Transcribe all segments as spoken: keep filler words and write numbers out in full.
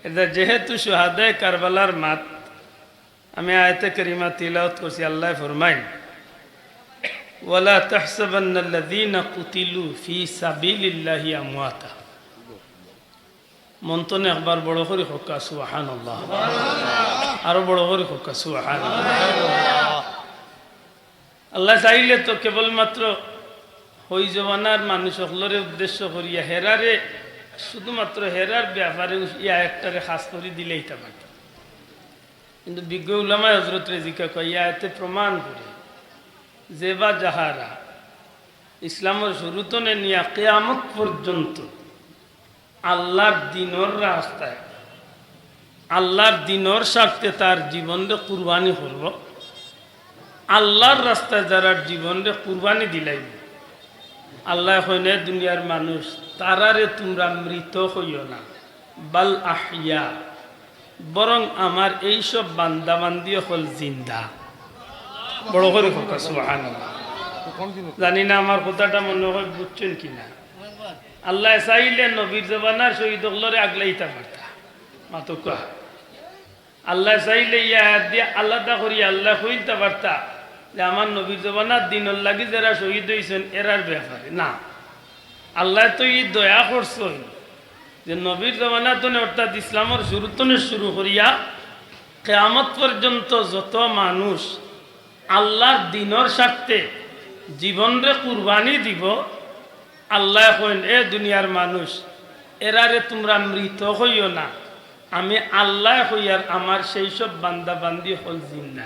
এটা যেহেতু শুহাদায়ে কারবালার মাত, আমি আয়াতে কারিমা তিলাওয়াত করছি। আল্লায় ফরমাইন, "ওয়ালা তাহসাবান্নাল্লাযীনা কুতিলু ফী সাবিলিল্লাহি আমওয়াতা।" মন তনে একবার বড় করি কউক্কা, সুবহানাল্লাহ। আরো বড় করি কউক্কা, সুবহানাল্লাহ। আল্লায় চাইলে তো কেবলমাত্র হই জমানার মানুষ অকলরে উদ্দেশ্য করিয়া হেরারে, শুধুমাত্র হেরার ব্যাপারে ই আয়াতটারে খাস করি দিলাইতা পারতা। কিন্তু বিজ্ঞ উলামায়ে হজরতরে জিকা কয়, ই আয়াতে প্রমাণ করে যে বা যাহারা ইসলামর শুরু তনে নিয়া কিয়ামত পর্যন্ত আল্লার দিনর রাস্তায়, আল্লার দিনর স্বার্থে তার জীবনরে কুরবানি করব। আল্লার রাস্তায় যারার জীবনরে কুরবানি দিলাইব, আল্লায় কইন, "এ দুনিয়ার মানুষ, তারারে তুমরা মৃত কইও না, বাল আহইয়া, বরং আমার এইসব বান্দা বান্দি অকল জিন্দা।" বড় করি কউক্কা, সুবহানাল্লাহ। জানি না আমার কথাটা মনে হয় বুঝছইন কি না। আল্লায় চাইলে নবীর জমানার শহীদ অকলরে আগলাইতা পারতা। মাতউক্কা। আল্লায় চাইলে ই আয়াত দিয়া আলাদা করি আল্লায় কইলতা পারতা যে আমার নবীর জমানার দিনর লাগি যেরা শহীদ অইছইন এরার ব্যাপারে। না, আল্লায় তো ই দয়া করছইন যে নবীর জমানা তনে, অর্থাৎ ইসলামর শুরু তনে শুরু করিয়া কিয়ামত পর্যন্ত যত মানুষ আল্লার দিনর স্বার্থে জীবনরে কুরবানি দিব, আল্লায় কইন, "এ দুনিয়ার মানুষ, এরারে তুমরা মৃত কইও না, আমি আল্লায় কইয়ার আমার সেই সব বান্দা বান্দি অকল জিন্দা।"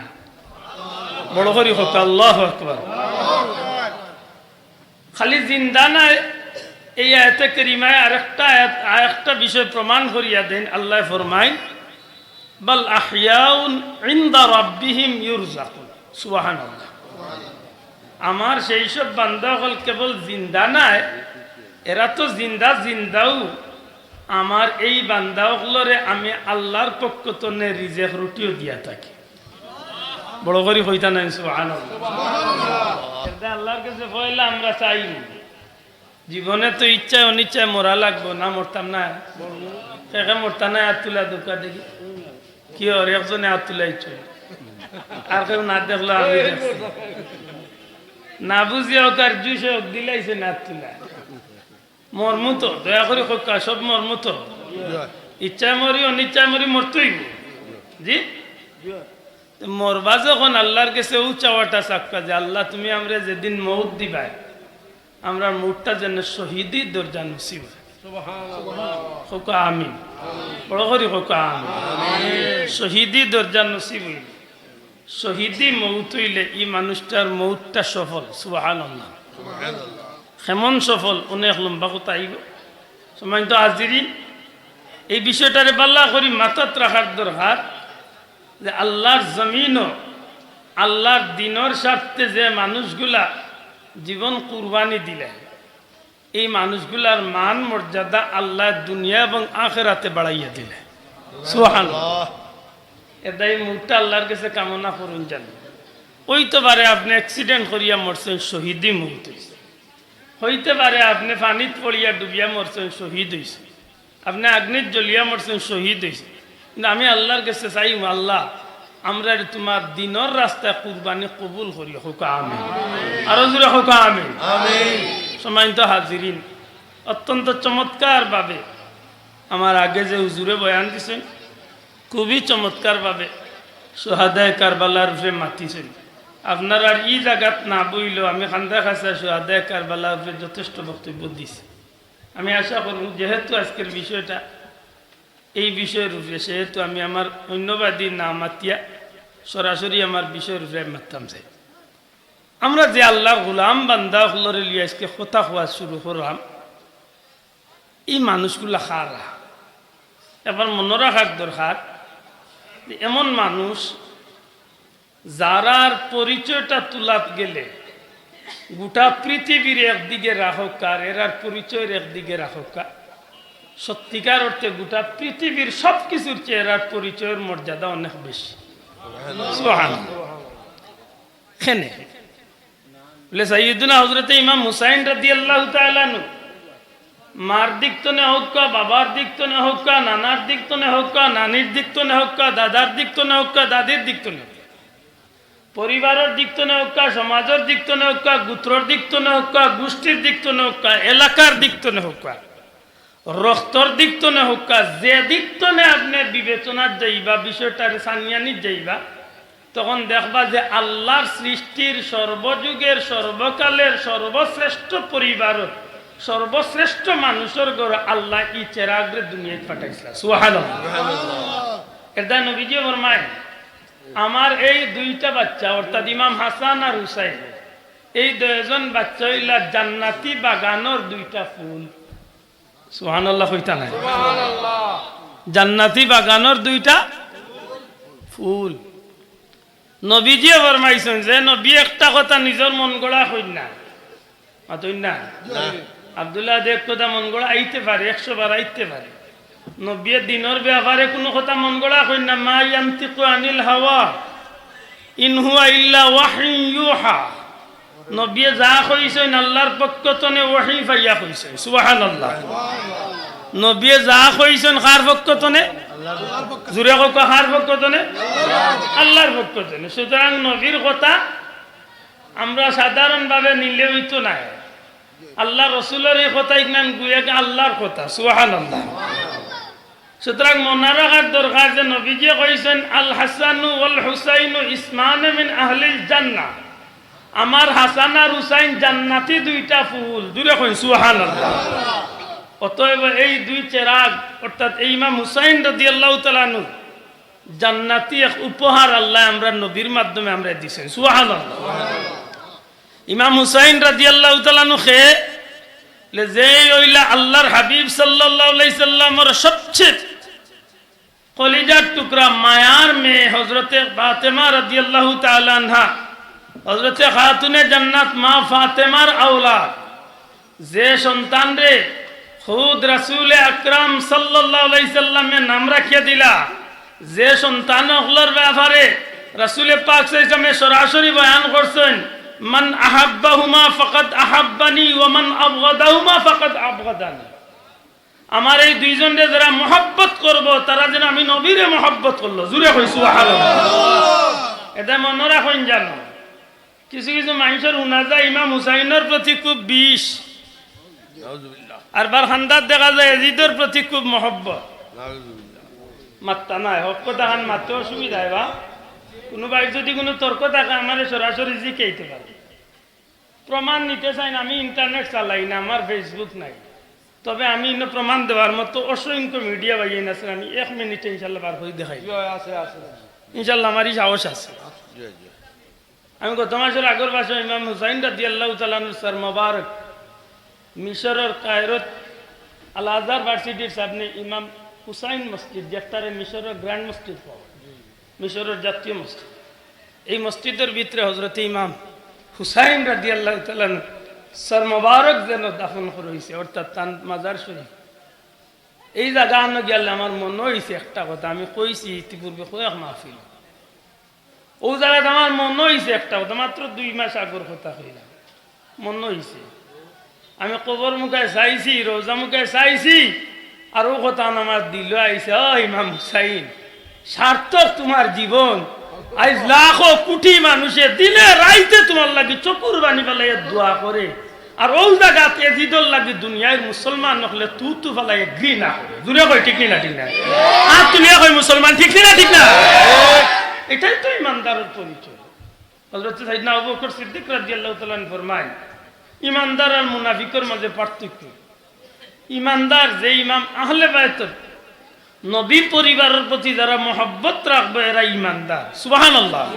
বড় করি কউক্কা, আল্লাহু আকবার। খালি জিন্দা নায়, এই আয়াতে কারিমায় আরেকটা আয়াত, আরেকটা বিষয় প্রমাণ করিয়া দেইন। আল্লায় ফরমাইন, "বাল আহইয়াউন ইনদা রাব্বিহিম ইউরজাকুন।" সুবহানাল্লাহ। আমার সেই সব বান্দা অকল কেবল জিন্দা নায়, এরা তো জিন্দা, জিন্দাউ। আমার এই বান্দা অকলরে আমি আল্লার পক্ষ তনে রিজেক রুটিও দিয়া থাকি। বড় করি কইতা নায়, সুবহানাল্লাহ। এটা আল্লার কাছে পয়লা আমরা চাই। জীবনে তো ইচ্ছায় অনিচ্ছায় মরা লাগবো, না মরতাম না? কে কে মরতা নায়, আত তুলা দেউক্কা দেখি। কিওর, একজনে আত তুলাইছে, আর কেউ না দেখলো, আমি দেখছি। না বুঝিয়া অউক আর জুসে অউক দিলাইছে না আত তুলা। মরমু তো, দয়া করি কউক্কা, সব মরমু তো। ইচ্ছায় মরি, অনিচ্ছায় মরি, মরতে অইবো। জি? তে মরবা যখন আল্লার গেছে অউ চাওয়াটা চাউক্কা যে, "আল্লাহ, তুমি আমরারে যেদিন মউত দিবায়, আমরার মউতটা যেন শহীদি দরজা নসিব অয়।" কউক্কা আমিন। বড় করি কউক্কা আমিন। শহীদি দরজা নসিব অইলে, শহীদি মউত অইলে ই মানুষটার মউতটা সফল। সুবহানাল্লাহ। কেমন সফল? অনেক লম্বা কথা আইবো। সম্মানিত হাজিরিন, এই বিষয়টারে ভালা করি মাথাত রাখার দরকার যে আল্লার জমিনো আল্লার দিনর স্বার্থে যে মানুষগুলা জীবন কুরবানি দিলে, এই মানুষগুলার মান মর্যাদা আল্লায় দুনিয়া এবং আখেরাতে বাড়াইয়া দিলে। সুবহানাল্লাহ। এরদায় মউতটা আল্লার গেছে কামনা করুন যেন। অইতে পারে আপনে accident করিয়া মরছইন, শহীদি মউত অইছে। অইতে পারে আপনে পানিত পড়িয়া ডুবিয়া মরছইন, শহীদ অইছইন। আপনে আগ্নিত জ্বলিয়া মরছইন, শহীদ অইছইন। কিন্তু আমি আল্লার গেছে চাইমু, "আল্লাহ, আমরারে তুমার দিনর রাস্তায় কুরবানি কবুল করিও।" কউক্কা আমিন। আরো জোরে কউক্কা আমিন। সম্মানিত হাজিরিন, অত্যন্ত চমৎকারভাবে আমার আগে যে হুজুরে বয়ান দিছইন, খুবই চমৎকারভাবে শুহাদায়ে কারবালার উপরে মাতিছইন। আপনারার ই জাগাত না বইলেও আমি কান্দাখাছা শুহাদায়ে কারবালার উপরে যথেষ্ট বক্তব্য দিছি। আমি আশা করমু, যেহেতু আজকের বিষয়টা এই বিষয়র উপরে, সেহেতু আমি আমার অন্যবাদী না মাতিয়া সরাসরি আমার বিষয়র উপরে মাততাম চাই। আমরা যে আল্লার গোলাম বান্দা অকলরে লইয়া আজকে কথা কওয়া শুরু করলাম, ই মানুষগুলা কারা? একবার মনো রাখার দরকার যে এমন মানুষ যারার পরিচয়টা তুলাত গেলে গোটা পৃথিবীর একদিকে রাখউক্কা, আর এরার পরিচয়র একদিকে রাখউক্কা। সত্যিকার অর্থে গোটা পৃথিবীর সব কিছুর চেয়ে এরার পরিচয়র মর্যাদা অনেক বেশি। সুবহানাল্লাহ। কেনে? বলে, সাইয়্যিদুনা হযরতে ইমাম হুসাইন রাদিয়াল্লাহু তাআলা আনহু মার দিক তনে হউক্কা, বাবার দিক তনে হউক্কা, নানার দিক তনে হউক্কা, নানির দিক তনে হউক্কা, দাদার দিক তনে হউক্কা, দাদির দিক তনে হউক্কা, পরিবারর দিক তনে হউক্কা, সমাজর দিক তনে হউক্কা, গোত্রর দিক তনে হউক্কা, গোষ্ঠীর দিক তনে হউক্কা, এলাকার দিক তনে হউক্কা, রক্তর দিক তনে হউক্কা, যে দিক তনে আপনে বিবেচনাত যাইবা, বিষয়টারে সানিয়ানিত যাইবা, তখন দেখবা যে আল্লার সৃষ্টির সর্বযুগের, সর্বকালের সর্বশ্রেষ্ঠ পরিবারর সর্বশ্রেষ্ঠ মানুষর ঘরো আল্লায় ই চেরাগরে দুনিয়াত পাঠাইছলা। সুবহানাল্লাহ। এরদায় নবীজিয়ে ফরমাইন, আমার এই দুইটা বাচ্চা, অর্থাৎ ইমাম হাসান আর হুসাইন, এই দুইজন বাচ্চা অইলা জান্নাতি বাগানর দুইটা ফুল। সুবহানাল্লাহ কইতা নায়? জান্নাতি বাগানর দুইটা ফুল। নবীজিয়ে ফরমাইছইন যে নবীয়ে একটা কথা নিজর মন গড়া কইন না। মাতইন না? না। আব্দুল্লাহ আদে এক কথা মন গড়া আইতে পারে, একশো বার আইতে পারে। নবীয়ে দিনর ব্যাপারে কুনু কথা মন গড়া কইন না। মা ইয়ানতিকু আনিল হাওয়া, ইন হুয়া ইল্লা ওয়াহয়ুন ইউহা। নবীয়ে যা কইছইন আল্লার পক্ষ তনে ওহী পাইয়া কইছইন। সুবহানাল্লাহ। নবীয়ে যা কইছইন কার পক্ষ তনে? জুরে কউক্কা, কার পক্ষ তনে? আল্লার পক্ষ তনে। সুতরাং নবীর কথা আমরা সাধারণভাবে নিলে অইতো নায়। আল্লার রসুলর ই কথা ইখান গুয়াকে আল্লার কথা। সুবহানাল্লাহ। সুতরাং মনো রাখার দরকার যে নবীজিয়ে কইছইন, "আল হাসানু ওয়াল হুসাইনু ইসমানে মিন আহলিল জান্নাহ।" আমার হাসান আর হুসাইন জান্নাতি দুইটা ফুল। জুরে কইন সুবহানাল্লাহ। অতএব এই দুই চেরাগ, অর্থাৎ এই ইমাম হুসাইন রাদিয়াল্লাহু তাআলা আনহু জান্নাতি এক উপহার আল্লায় আমরার নবীর মাধ্যমে আমরারে দিছইন। সুবহানাল্লাহ। ইমাম হুসাইন রাদিয়াল্লাহু তাআলা আনহু কে, লে যে অইলা আল্লার হাবিব সাল্লাল্লাহু আলাইহি সাল্লামর সবচেয়ে কলিজার টুকরা মায়ার মেয়ে হযরতে ফাতেমা রাদিয়াল্লাহু তাআলা আনহা, হযরতে খাতুনে জান্নাত মা ফাতেমার আওলাদ, যে সন্তানরে খুদ রাসূলে আকরাম সাল্লাল্লাহু আলাইহি সাল্লামে নাম রাখিয়া দিলা, যে সন্তান অকলর ব্যাপারে রাসূলে পাক সাল্লাল্লাহু আলাইহি সাল্লামে সরাসরি বয়ান করছইন, "মান আহাব্বাহুমা ফাকাদ আহাব্বানি ওয়া মান আবগাদাহুমা ফাকাদ আবগাদানি।" আমার এই দুইজনরে যারা মহব্বত করবো, তারা যেন আমি নবীরে মহব্বত করলো। জুরে কই সুবহানাল্লাহ। এটা মনো রাখইন জানো। কিছু কিছু মানষর হুনা যায় ইমাম হুসাইনর প্রতি খুব বিষ, নাউজুবিল্লাহ। আর বার খান্দাত দেখা যায় এজিদর প্রতি খুব মহব্বত। নাউজুবিল্লাহ। মাত্তা নাই, হক কথা খান মাততে অসুবিধা অয় বা। কুনু ভাইর যদি কুনু তর্ক থাকে, আমারে সরাসরি জিকাইতে পারে। প্রমাণ নিতে চাইন, আমি internet চালাই না, আমার Facebook নাই। তবে আমি ইনো প্রমাণ দেওয়ার মতো অসংখ্য media ভাইয়াইন আছে, আমি এক মিনিটে ইনশাল্লাহ বার করি দেখাই। জি, আছে, আছে। ইনশাল্লাহ, আমারই সাহস আছে। জি, জি। আমি গত মাসর আগর মাসো ইমাম হুসাইন রাদিয়াল্লাহু তাআলা আনহুর সর মোবারক মিশরর কায়রোত আল আজহার ভার্সিটির সামনে ইমাম হুসাইন মসজিদ, যেটারে মিশরর গ্র্যান্ড মসজিদ কওয়া, মিশরর জাতীয় মসজিদ, এই মসজিদর ভিতরে হযরতে ইমাম হুসাইন রাদিয়াল্লাহু তাআলা আনহুর সর মোবারক যেন দাফন করা অইছে, অর্থাৎ তান মাজার শরীফ। এই জাগা আনো গিয়ালে আমার মনো অইছে একটা কথা, আমি কইছি ইতিপূর্বে কয়েক মাহফিল, অউ জাগাত আমার মনো অইছে একটা কথা, মাত্র দুই মাস আগর কথা কইলাম, মনো অইছে। আমি কবর মুখায় চাইছি, রওজা মুখায় চাইছি, আর অউ কথা আমার দিলো আইছে, "ও ইমাম হুসাইন, সার্থক তুমার জীবন।" আইজ লাখো কুটি মানুষে দিনে রাইতে তুমার লাগি চকুর পানি ফালাইয়া দোয়া করে। আর অউ জাগাত এজিদর লাগি দুনিয়ার মুসলমান অকলে তু তু ফালাইয়া ঘৃণা করে। জুরে কই, ঠিক নি না, ঠিক না? আর তুলিয়া কই মুসলমান, ঠিক নি না, ঠিক না? এটাই তো ইমানদারর পরিচয়। হযরত সাইয়েদনা আবু বকর সিদ্দিক রাদিয়াল্লাহু তাআলা আনহু ফরমায়, ইমানদার আর মুনাফিকর মাঝে পার্থক্য। ইমানদার যে ইমাম আহলে বায়তর নবী পরিবারর প্রতি যারা মহব্বত রাখবো, এরা ইমানদার। সুবহানাল্লাহ।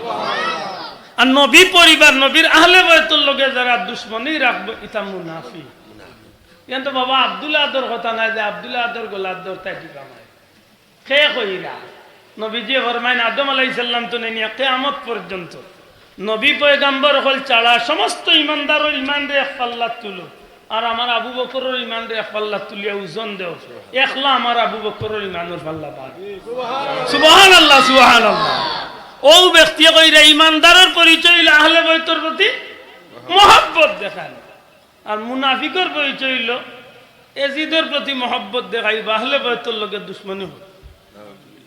আর নবী পরিবার, নবীর আহলে বায়তর লগে যারা দুশমনি রাখবো, ইতা মুনাফিক। কিন্তু বাবা আব্দুল আদর কথা নাই যে আব্দুল আদর গলার দর তাই টিপা মারে। কে কইরা? নবীজি ফরমাইন, আদম আলাইহিস সালাম তো নেনিয়া কিয়ামত পর্যন্ত নবী পয়গাম্বর অকল ছাড়া সমস্ত ইমানদারর ইমানরে এক পাল্লাত তুলো, আর আমার আবু বকরর ইমানরে এক পাল্লাত তুলিয়া ওজন দেও, একলা আমার আবু বকরর ইমানর পাল্লা ভার। সুবহানাল্লাহ, সুবহানাল্লাহ। অউ ব্যক্তিয়ে কইরা ইমানদারর পরিচয় অইলো আহলে বায়তর প্রতি মহব্বত দেখান। আর মুনাফিকর পরিচয় অইলো এজিদর প্রতি মহব্বত দেখাইবা, আহলে বায়তর লগে দুশমনি অয়।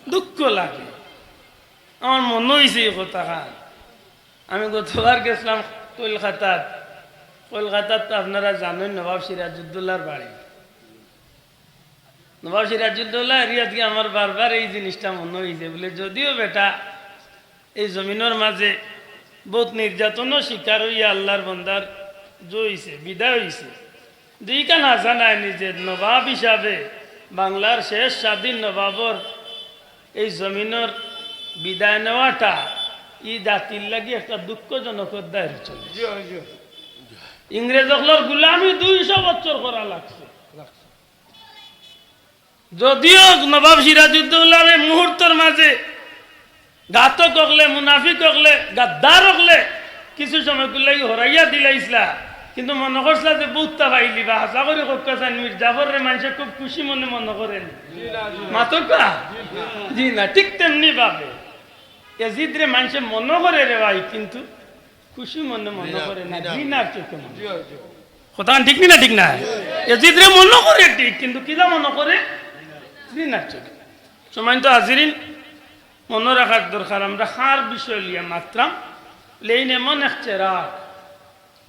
দুঃখ লাগে। আমার মনো অইছে ই কথাখান। আমি গতবার গেছলাম কলকাতাত। কলকাতাত তো আপনারা জানইন নবাব সিরাজউদ্দৌলার বাড়ি। নবাব সিরাজউদ্দৌলা এরিয়াত গিয়া আমার বারবার এই জিনিসটা মনো অইছে, বুলে যদিও বেটা এই জমিনর মাঝে বউত নির্যাতনর শিকার অইয়া আল্লার বন্দার জয় অইছে, বিদায় অইছে, দুইখান হাছা নায় নিজে নবাব হিসাবে বাংলার শেষ স্বাধীন নবাবর এই জমিনর বিদায় নেওয়াটা ই জাতির লাগি একটা দুঃখজনক অধ্যায় চলে। ইংরেজ অকলর গুলামি দুইশো বছর করা লাগছে। যদিও নবাব সিরাজউদ্দৌলার এই মুহূর্তর মাঝে ঘাতক অকলে, মুনাফিক অকলে, গাদ্দার অকলে কিছু সময় কুল্লাই হরাইয়া দিলাইছলা, কিন্তু মনো করছলা যে বউততা পাইলিবা। হাছা করি কউক্কা চাইন, মীর জাফররে মানষে খুব খুশি মনে মনো করেনি। মাতউক্কা? জি না, ঠিক তেমনি ভাবে এজিদরে মানষে মনো করে রে ভাই, কিন্তু খুশি মনে মনো করে না, ঘৃণার চোখে মনো করে। কথাখান ঠিক নি না? ঠিক না? এজিদরে মনো করে ঠিক, কিন্তু কিলা মনো করে? ঘৃণার চোখে। সম্মানিত হাজিরিন, মনো রাখার দরকার, আমরা কার বিষয় লইয়া মাতরাম। লেইন এমন এক চেরাগ,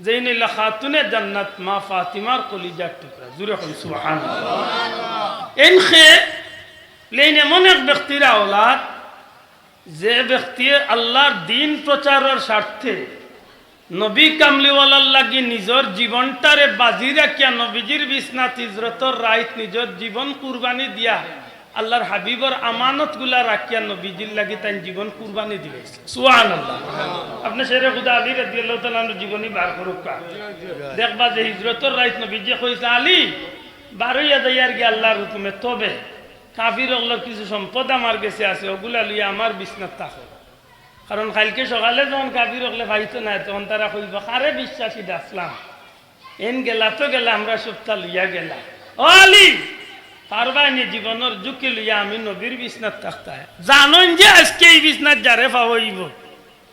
যেইন অইলা খাতুনে জান্নাত মা ফাতিমার কলিজার টুকরা। জুরে কইন সুবহানাল্লাহ। এইন কে? লেইন এমন এক ব্যক্তির আওলাদ, যে ব্যক্তিয়ে আল্লার দিন প্রচারর স্বার্থে নবী কামলিওয়ালার লাগি নিজর জীবনটারে বাজি রাখিয়া নবীজির বিছনাত হিজরতর রাইত নিজর জীবন কুরবানি দিয়া আল্লার হাবিবর আমানতগুলা রাখিয়া নবীজির লাগি তাইন জীবন কুরবানি দিলাইছে। সুবহানাল্লাহ। আপনে শেরে খুদা আলী রাদিয়াল্লাহু তাআলা আনহুর জীবনী বার করউক্কা। দেখবা যে হিজরতর রাইত নবীজিয়ে কইছে, "আলী, বারইয়া যাইয়ার গি আল্লার হুকুমে, তবে কাফির অকলর কিছু সম্পদ আমার গেছে আছে, অগুলা লইয়া আমার বিছনাত থাকো।" কারণ কাইলকে সকালে যখন কাফির অকলে পাইতো নায়, তখন তারা কইবো, "কারে বিশ্বাসী ডাকলাম, এইন গেলা তো গেলা, আমরা সবতা লইয়া গেলা। ও আলী, পারবায়নি জীবনর ঝুঁকি লইয়া আমি নবীর বিছনাত থাকতায়? জানইন যে আইজকে ই বিছনাত যারে পাওয়া অইবো,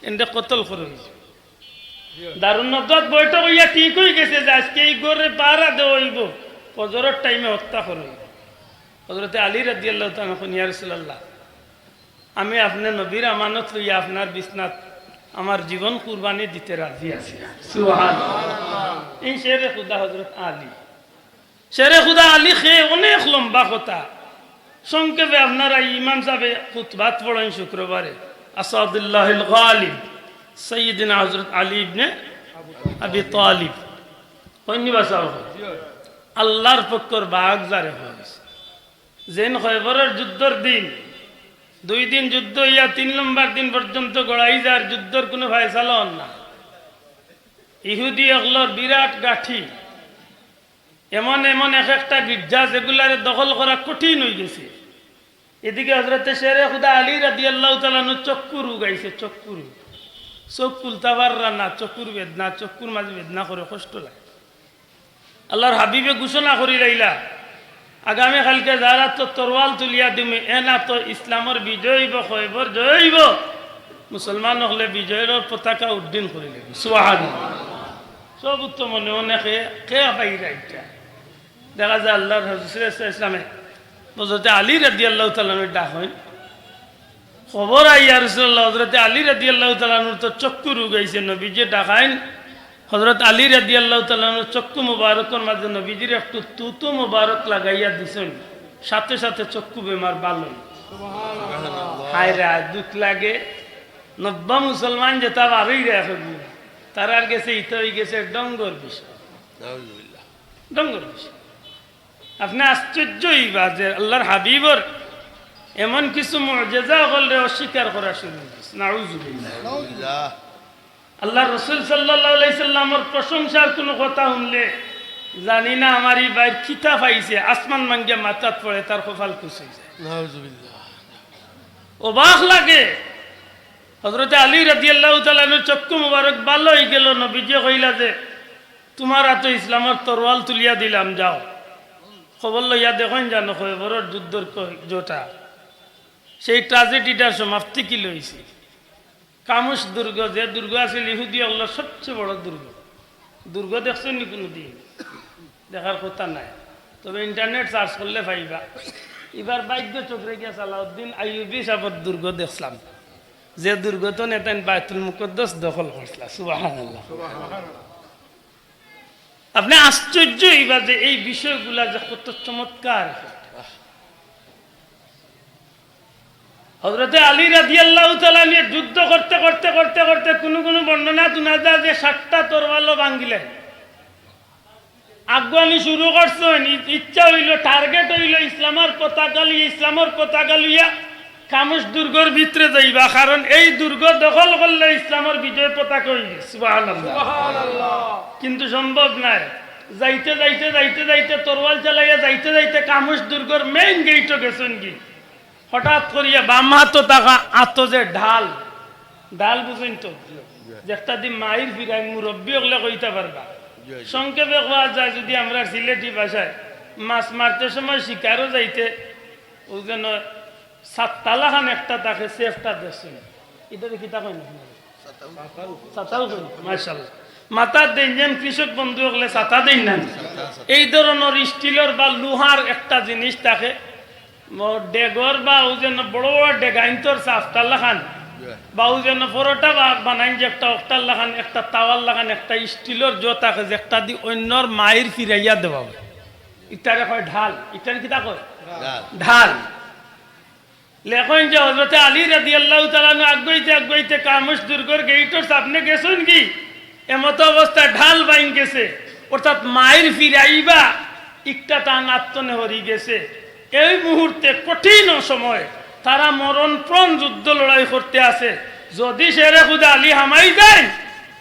এনরে কতল করা অইবো।" দারুন নদওয়াত বৈঠক অইয়া ঠিক অইগেছে যে আইজকে ই ঘররে পাহারা দেওয়া অইবো, ফজরর টাইমে হত্যা করা অইবো। হযরতে আলী রাদিয়াল্লাহু তাআলা আনহু কইন, "ইয়া রাসূলুল্লাহ, আমি আপনে নবীর আমানত লইয়া আপনার বিছনাত আমার জীবন কুরবানি দিতে রাজি আছি।" সুবহানাল্লাহ। এই শেরে খুদা হযরত আলী। শেরে খুদা আলী কে অনেক লম্বা কথা। সংক্ষেপে আপনারা ইমাম সাহেবে খুতবাত পড়ইন শুক্রবারে, আসাদুল্লাহিল গালিব, সাইয়্যিদিনা হযরত আলী ইবনে আবি তালিব। কইন নি বা সাব? আল্লার পক্ষর বাঘ যারে কইছে। যেইন খয়বরর যুদ্ধর দিন, দুই দিন যুদ্ধ অইয়া তিন নম্বর দিন পর্যন্ত গড়াই যার, যুদ্ধর কুনু ফয়সালা অর না। ইহুদি অকলর বিরাট গাঁঠি, এমন এমন এক একটা গির্জা যেগুলারে দখল করা কঠিন অইগেছে। এদিকে হযরতে শেরে খুদা আলী রাদিয়াল্লাহু তাআলা আনহুর চক্ষু রোগ আইছে, চক্ষু রোগ। চোখ খুলতা পাররা না, চক্ষুর বেদনা, চক্ষুর মাঝে বেদনা করে, কষ্ট লাগে। আল্লার হাবিবে ঘোষণা করিলাইলা, "আগামী কাইলকে যার আতো তরোয়াল তুলিয়া দিমু, এন আতো ইসলামর বিজয় অইবো, খয়বর জয় অইবো, মুসলমান অকলে বিজয়র পতাকা উড্ডীন করিলাইবো।" সুবহানাল্লাহ। সব উত্তম মনে মনে কে, কে আবাইরা ইটা? দেখা যায় আল্লার রাসূল সাল্লাল্লাহু আলাইহি ওয়াসাল্লামে হযরতে আলী রাদিয়াল্লাহু তাআলা আনহুরে ডাকইন, খবর আয়, "ইয়া রাসূলুল্লাহ, হযরতে আলী রাদিয়াল্লাহু তাআলা আনহুর তো চক্ষু রোগ আইছে।" নবীজিয়ে ডাকইন, হযরত আলী রাদিয়াল্লাহু তাআলা আনহুর চক্ষু মুবারকর মাঝে নবীজির একটু থুথু মুবারক লাগাইয়া দিছইন, সাথে সাথে চক্ষু বেমার ভালা অই। হায় রে, দুখ লাগে। নব্বা মুসলমান যেতা বারইরা অখন, তারার গেছে ইতা অইগেছে ডঙ্গর বিষয়। নাউজুবিল্লাহ। ডঙ্গর বিষয়। আপনে আশ্চর্য অইবা যে আল্লার হাবিবর এমন কিছু মুজিজা অকলরে অস্বীকার করা শুরু অইগেছে। নাউজুবিল্লাহ। নাউজুবিল্লাহ। আল্লার রাসূল সাল্লাল্লাহু আলাইহি সাল্লামর প্রশংসার কুনু কথা হুনলে জানি না আমার ই ভাইর কিতা পাইছে, আসমান ভাঙ্গিয়া মাথাত পড়ে, তার কপাল খুশ অইযায়। নাউজুবিল্লাহ। অবাক লাগে। হযরতে আলী রাদিয়াল্লাহু তাআলা আনহুর চক্ষু মুবারক ভালা অইগেলো, নবীজিয়ে কইলা যে, "তুমার আতো ইসলামর তরোয়াল তুলিয়া দিলাম, যাও।" খবর লইয়া দেখইন জানো খয়বরর যুদ্ধর ক-, যেটা, সেই ট্র্যাজেডিটার সমাপ্তি কিলা অইছে? খামুশ দুর্গ, যে দুর্গ আছিল ইহুদি অকলর সবচেয়ে বড় দুর্গ। দুর্গ দেখছইন নি কুনুদিন? দেখার কথা নায়। তবে internet search করলে পাইবা। ইবার ভাগ্য চকরে গিয়া সালাউদ্দিন আইয়ুবী সাবর দুর্গ দেখছলাম, যে দুর্গ থনে তাইন বায়তুল মুকাদ্দাস দখল করছলা। সুবহানাল্লাহ। আপনে আশ্চর্য অইবা যে এই বিষয়গুলা যে কত চমৎকার। হযরতে আলী রাদিয়াল্লাহু তাআলা আনহু যুদ্ধ করতে, করতে, করতে, করতে কুনু কুনু বর্ণনা হুনা যায় যে সাতটা তরোয়ালও ভাঙ্গিলাইন। আগুয়ানি শুরু করছইন, ই-, ইচ্ছা অইলো, target অইলো ইসলামর পতাকা লইয়া, ইসলামর পতাকা লইয়া খামুশ দুর্গর ভিতরে যাইবা, কারণ এই দুর্গ দখল করলে ইসলামর বিজয় পতাকা অইবে। সুবহানাল্লাহ। সুবহানাল্লাহ। কিন্তু সম্ভব নায়। যাইতে যাইতে, যাইতে যাইতে, তরোয়াল চালাইয়া যাইতে যাইতে খামুশ দুর্গর main gate-ও গেছইনগি। হঠাৎ করিয়া বাম হাতো থাকা আতো যে ঢাল, ঢাল বুঝইন তো, যেটা দি মাইর ফিরাইন, মুরব্বি অকলে কইতা পারবা। সংক্ষেপে কওয়া যায়, যুদি আমরার সিলেটি ভাষায়, মাছ মারতে সময় শিকারো যাইতে, অউ যেন ছাতা লাখান একটা থাকে, safe-টা দেখছইন। ইটারে কিতা কইন আপনারা? ছাতাও কইন, মাশাআল্লাহ। মাথাত দেইন, যেন কৃষক বন্ধু অকলে ছাতা দেইন না। এই ধরনর স্টিলর বা লোহার একটা জিনিস থাকে, ম-, ডেগর বা অউ যেন বড় বড় ডেগাইন্তর চাফটার লাখান, বা অউ যেন পরোটা বা-, বানাইন যে একটা অকটার লাখান, একটা তাওয়ার লাখান, একটা স্টিলর জো থাকে, যেটা দি অইন্যর মাইর ফিরাইয়া দেওয়া অয়। ইটারে কয় ঢাল। ইটারে কিতা কয়? ঢাল। ঢাল। লেখইন যে হযরতে আলী রাদিয়াল্লাহু তাআলা আনহু আগুয়াইতে আগুয়াইতে খামুশ দুর্গর gate-র সামনে গেছইনগি, এমতো অবস্থায় ঢাল ভাঙ্গি গেছে, অর্থাৎ মাইর ফিরাইবা ইকটা তান আত থনে হরি গেছে। এই মুহূর্তে কঠিন সময়, তারা মরণ প্রাণ যুদ্ধ লড়াই করতে আছে। যুদি শেরে খুদা আলী হামাই যাইন,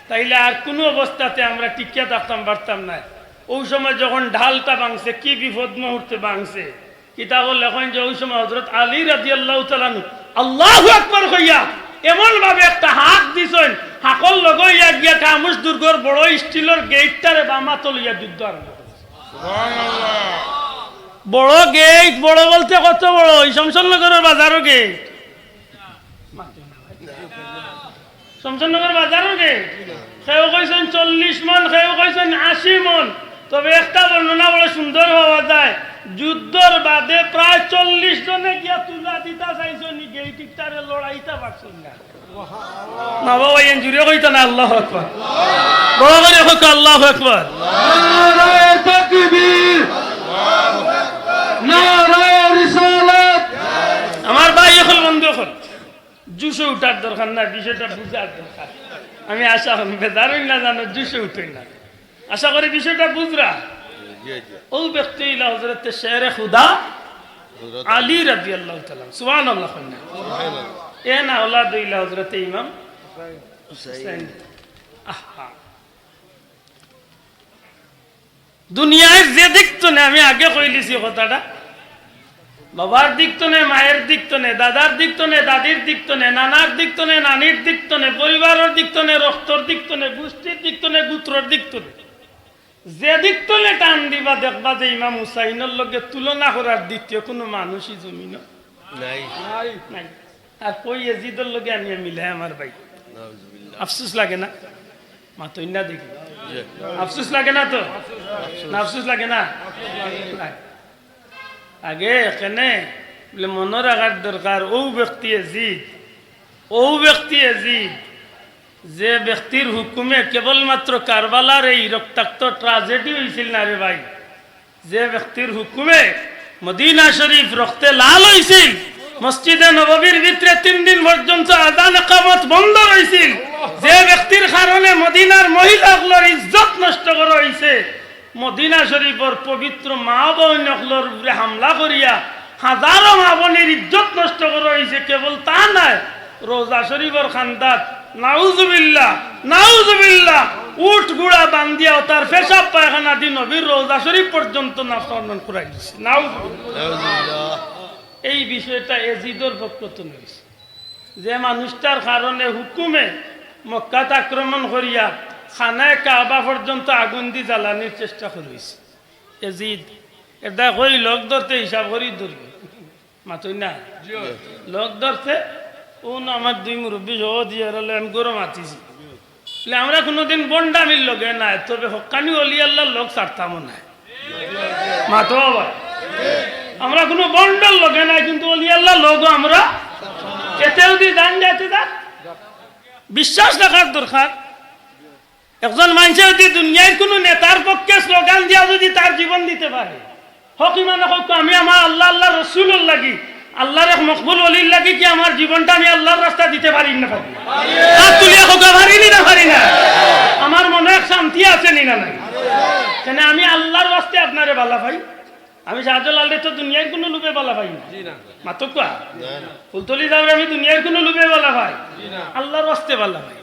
তাইলে আর কুনু অবস্থাতে আমরা টিকিয়া থাকতাম পারতাম নায়। অউ সময় যখন ঢালটা ভাঙছে, কি বিপদ মুহূর্তে ভাঙছে। কিতাবো লেখইন যে অউ সময় হযরত আলী রাদিয়াল্লাহু তাআলা আনহু আল্লাহু আকবার কইয়া এমন ভাবে একটা হাক দিছইন, হাকর লগে অইয়া গিয়া খামুশ দুর্গর বড় স্টিলর gate-টারে বাম আতো লইয়া যুদ্ধ আরম্ভ করছে। সুবহানাল্লাহ। বড় gate, বড় বলতে কত বড়? ই শমশেরনগরর বাজারর gate। শমশেরনগর বাজারর gate। কেউ কইছইন চল্লিশ মণ, কেউ কইছইন আশি মণ। তবে একটা বর্ণনা বড় সুন্দর পাওয়া যায়, যুদ্ধর বাদে প্রায় চল্লিশ জনে গিয়া তুলা দিতা চাইছইন, ই gate ইকটারে লড়াইতা পারছইন না। না বাবা, এন জুরে কইতা না, আল্লাহু আকবার। বড় করি কউক্কা, আল্লাহু আকবার। নারায়ে তাকবীর, নারায়ে রিসালাত। আমার ভাই অকল, বন্ধু অকল, জোশো উঠার দরকার না, বিষয়টা বুঝার দরকার। আমি আশা করি বেজার অইন না জানো, জোশো উঠইন না। আশা করি বিষয়টা বুঝরা। জি, জি। অউ ব্যক্তি অইলা হযরতে শেরে খুদা হযরত আলী রাদিয়াল্লাহু তাআলা আনহু। সুবহানাল্লাহ কইন না। সুবহানাল্লাহ। এন আওলাদ অইলা হযরতে ইমাম হুসাইন। হুসাইন। আহা। দুনিয়ার যে দিক থনে, আমি আগে কইলিছি কথাটা, বাবার দিক থনে, মায়ের দিক থনে, দাদার দিক থনে, দাদির দিক থনে, নানার দিক থনে, নানির দিক থনে, পরিবারর দিক থনে, রক্তর দিক থনে, গুষ্টির দিক থনে, গুত্রর দিক থনে, যে দিক থনে টান দিবা দেখবা যে ইমাম হুসাইনর লগে তুলনা করার দ্বিতীয় কুনু মানুষ ই জমিনো নাই। নাই। আর কই এজিদর লগে আনিয়া মিলায় আমার ভাই। নাউজুবিল্লাহ। আফসোস লাগে না? মাতইন না দেখি। জি। আফসোস লাগে না তো? আফসোস। না, আফসোস লাগে না? লাগে। আগে এখানে বলে মনো রাখার দরকার, অউ ব্যক্তি এজিদ, অউ ব্যক্তি এজিদ, যে ব্যক্তির হুকুমে কেবলমাত্র কারবালার এই রক্তাক্ত tragedy অইছিল না রে ভাই, যে ব্যক্তির হুকুমে মদিনা শরীফ রক্তে লাল অইছিল, মসজিদে নববীর ভিতরে তিন দিন পর্যন্ত আজান একামত বন্ধ রইছিল, যে ব্যক্তির কারণে মদিনার মহিলা অকলর ইজ্জত নষ্ট করা অইছে, মদিনা শরীফর পবিত্র মা বইন অকলর উপরে হামলা করিয়া হাজারো মা বইনর ইজ্জত নষ্ট করা অইছে, কেবল তা নায়, রওজা শরীফর কান্দাত, নাউজুবিল্লাহ, নাউজুবিল্লাহ, উট ঘুড়া বান্ধিয়া অতার পেশাব পায়খানা দি নবীর রওজা শরীফ পর্যন্ত নাফরমান করাই দিছে। নাউজুবিল্লাহ। নাউজুবিল্লাহ। এই বিষয়টা এজিদর পক্ষ থনে অইছে, যে মানুষটার কারণে হুকুমে মক্কাত আক্রমণ করিয়া খানায়ে কাবা পর্যন্ত আগুন দি জ্বালানির চেষ্টা করা অইছে। এজিদ, এরদায় কই লোক ধরতে হিসাব করি ধরবে। মাতইন না? জি। লোক ধরছে, অউ না আমার দুই মুরব্বি সহ দিয়া এরা লয় আমি গরম আতিছি। বলে, আমরা কুনুদিন ভন্ডামির লগে নায়, তবে হক্কানি অলি আল্লাহর লোক ছাড়তামও নায়। মাতো আবার। আমরা কুনু ভন্ডর লগে নাই, কিন্তু অলি আল্লার লগও আমরা। এতে যদি জান যাইতে থাক, বিশ্বাস রাখার দরকার। একজন মানষে যদি দুনিয়ার কুনু নেতার পক্ষে স্লোগান দিয়া যদি তার জীবন দিতে পারে, হক ইমানে কউক্কা, "আমি আমার আল্লা, আল্লার রসুলর লাগি, আল্লার এক মকবুল অলির লাগি কি আমার জীবনটা আমি আল্লার রাস্তায় দিতে পারি না পারি?" হাত তুলিয়া কউক্কা, "পারি নি না পারি না?" আমার মনো এক শান্তি আছে নি না নাই? কেনে আমি আল্লার ওয়াস্তে আপনারে বালা পাই, আমি শাহজালালরে তো দুনিয়ার কুনু লুভে বালা পাই না। মাতউক্কা। ফুলতলি যাওরে আমি দুনিয়ার কুনু লুভে বালা পাই, আল্লার ওয়াস্তে বালা পাই।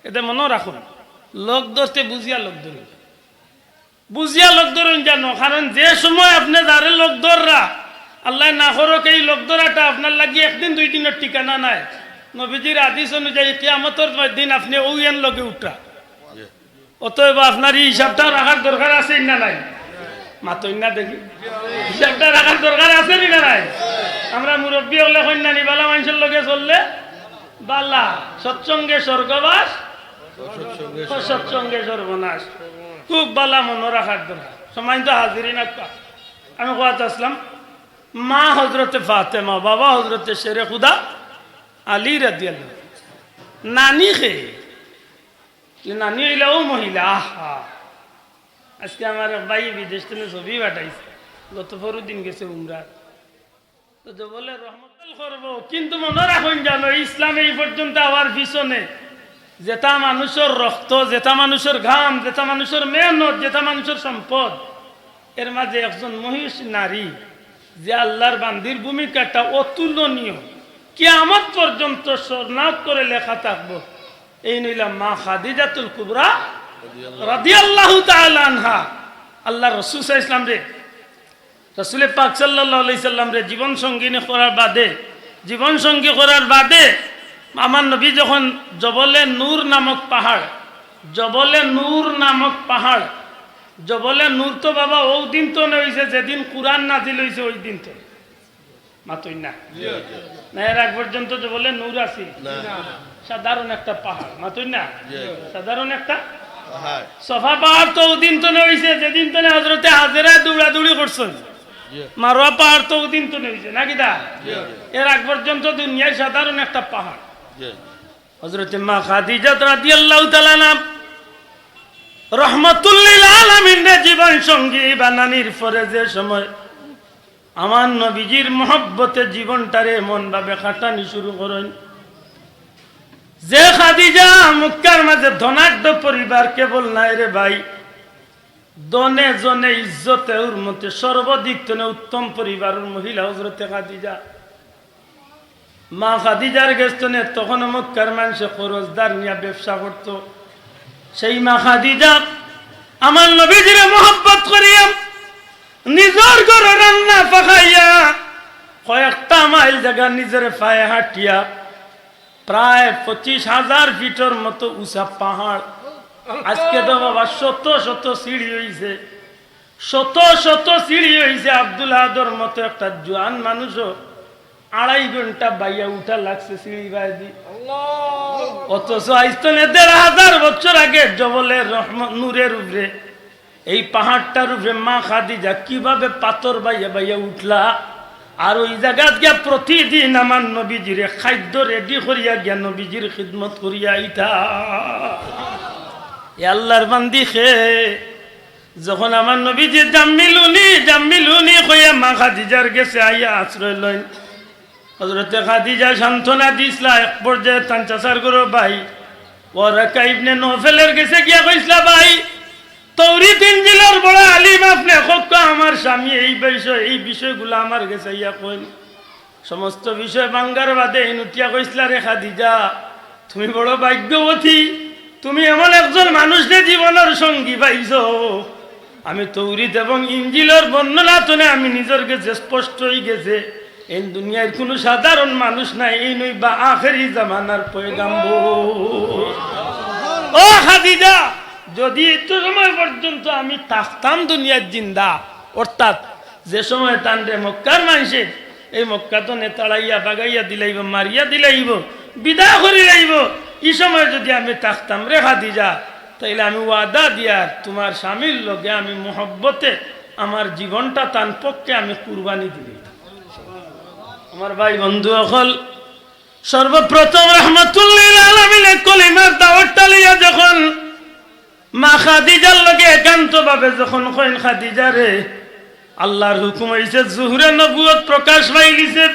এতে মনো রাখুন, লগ ধরতে বুঝিয়া লগ ধরুন। বুঝিয়া লগ ধরুন জানো, কারণ যে সময় আপনে যারে লগ ধররা, আল্লায় না করউক, এই লগ ধরাটা আপনার লাগি একদিন দুই দিনর ঠিকানা নায়। নবীজির হাদিস অনুযায়ী কিয়ামতর দিন আপনে অউ এন লগে উঠরা। অতএব আপনার ই হিসাবটা রাখার দরকার আছে না নাই? মাতইন না দেখি, হিসাবটা রাখার দরকার আছে নি না নাই? আমরা মুরব্বি অকলে কইন না নি, বালা মানষর লগে চললে বালা, সৎসঙ্গে স্বর্গবাস, অসৎসঙ্গে সর্বনাশ। খুব বালা মনো রাখার দরকার। সম্মানিত হাজিরিন আকরাম, আমি কওয়াত আছলাম, মা হযরতে ফাতেমা, বাবা হযরতে শেরে খুদা আলী রাদিয়াল্লাহু। নানি কে? নানি অইলা অউ মহিলা। আহা, আজকে আমার এক ভাইয়ে বিদেশ থনে ছবি পাঠাইছে, গত পরশু দিন গেছে উমরাত। তো জবলে রহমত করবো, কিন্তু মনো রাখইন জানো, ইসলাম এই পর্যন্ত আওয়ার পিছনে যেতা মানুষর রক্ত, যেতা মানুষর ঘাম, যেতা মানুষর মেহনত, যেতা মানুষর সম্পদ, এর মাঝে একজন মহিষ নারী যে আল্লার বান্দির ভূমিকাটা অতুলনীয়, কিয়ামত পর্যন্ত স্বর্ণাক্ষরে লেখা থাকবো। এইন অইলা মা খাদিজাতুল কুবরা রাদিয়াল্লাহু তাআলা আনহা। আল্লার রসুল সাল্লাল্লাহু আলাইহি ওয়াসাল্লামরে, রসুলে পাক সাল্লাল্লাহু আলাইহি ওয়াসাল্লামরে জীবন সঙ্গিনী করার বাদে, জীবন সঙ্গী করার বাদে আমার নবী যখন জবলে নূর নামক পাহাড়, জবলে নূর নামক পাহাড়, জবলে নূর তো বাবা অউ দিন থনে অইছে যেদিন কুরআন নাজিল অইছে, অউ দিন থনে। মাতইন না। না, এর আগ পর্যন্ত জবলে নূর আছিল? না। সাধারণ একটা পাহাড়, মাতইন না। সাধারণ একটা পাহাড়। সফা পাহাড় তো অউ দিন থনে অইছে যেদিন থনে হযরতে হাজেরা দৌড়াদৌড়ি করছইন। মারওয়া পাহাড় তো অউ দিন থনে অইছে, না কিতা? এর আগ পর্যন্ত দুনিয়ার সাধারণ একটা পাহাড়। হযরতে মা খাদিজাত রাদিয়াল্লাহু তাআলা আনহা রহমাতুল লিল আলামিনরে জীবন সঙ্গী বানানির পরে যে সময় আমার নবীজির মহব্বতে জীবনটারে এমন ভাবে কাটানি শুরু করইন, যে খাদিজা মক্কার মাঝে ধনাঢ্য পরিবার কেবল নায় রে ভাই, ধনে জনে ইজ্জতে হুরমতে সর্বদিক থনে উত্তম পরিবারর মহিলা হযরতে খাদিজা। মা খাদিজার গেছ থনে তখনও মক্কার মানষে করজদার নিয়া ব্যবসা করতো। সেই মা খাদিজা আমার নবীজিরে মহব্বত করিয়া নিজর ঘরো রান্না পাকাইয়া কয়েকটা মাইল জাগা নিজর পায়ে হাঁটিয়া প্রায় পঁচিশ হাজার ফিটর মতো উঁচা পাহাড়, আজকে তো বাবা শত শত সিঁড়ি অইছে, শত শত সিঁড়ি অইছে। আব্দুল আহাদর মতো একটা জোয়ান মানুষও আড়াই ঘন্টা বাইয়া উঠা লাগছে সিঁড়ি বায়দি। অথচ আইজ থনে দেড় হাজার বছর আগে জবলে রহমত নূরের উপরে, এই পাহাড়টার উপরে মা খাদিজা কিভাবে পাথর বাইয়া বাইয়া উঠলা, আর ওই জাগাত গিয়া প্রতিদিন আমার নবীজিরে খাদ্য রেডি করিয়া গিয়া নবীজির খিদমত করিয়া আইতা। এ আল্লার বান্দি কে যখন আমার নবীজি "জাম্মিলুনি, জাম্মিলুনি" কইয়া মা খাদিজার গেছে আইয়া আশ্রয় লইন। হযরতে খাদিজা সান্ত্বনা দিছলা, এক পর্যায়ে তান চাচার ঘরর ভাই ওয়ারাকা ইবনে নওফেলের গেছে গিয়া কইছলা, "ভাই, তৌরিত ইঞ্জিলর বড় আলিম আপনে, কউক্কা আমার স্বামী এই বিষয়, এই বিষয়গুলা আমার গেছে আইয়া কইন।" সমস্ত বিষয় ভাঙ্গার বাদে এইন উঠিয়া কইছলা, "রে খাদিজা, তুমি বড় ভাগ্যবতী, তুমি এমন একজন মানুষরে জীবনর সঙ্গী পাইছো।" আমি তৌরিত এবং ইঞ্জিলর বর্ণনা থনে আমি নিজর গেছে স্পষ্ট অইগেছে, এইন দুনিয়ার কুনু সাধারণ মানুষ নায়, এইন অইবা আখেরি জামানার পয়গাম্বর। ও খাদিজা, যদি এত সময় পর্যন্ত আমি থাকতাম দুনিয়ার জিন্দা, অর্থাৎ যে সময় তানরে মক্কার মানষে এই মক্কা থনে তাড়াইয়া, বাগাইয়া দিলাইবো, মারিয়া দিলাইবো, বিদায় করিলাইবো, ই সময় যদি আমি থাকতাম রে খাদিজা, তাইলে আমি ওয়াদা দিয়ার তুমার স্বামীর লগে আমি মহব্বতে আমার জীবনটা তান পক্ষে আমি কুরবানি দিলাইতাম। আমার ভাই বন্ধু অকল, সর্বপ্রথম রহমাতুল্লিল আলামিনে কলিমার দাওয়াতটা লইয়া যখন মা খাদিজার লগে একান্তভাবে যখন কইন, "খাদিজা রে, আল্লাহর হুকুম অইছে, জুহরে নবুয়ত প্রকাশ পাইলিছে,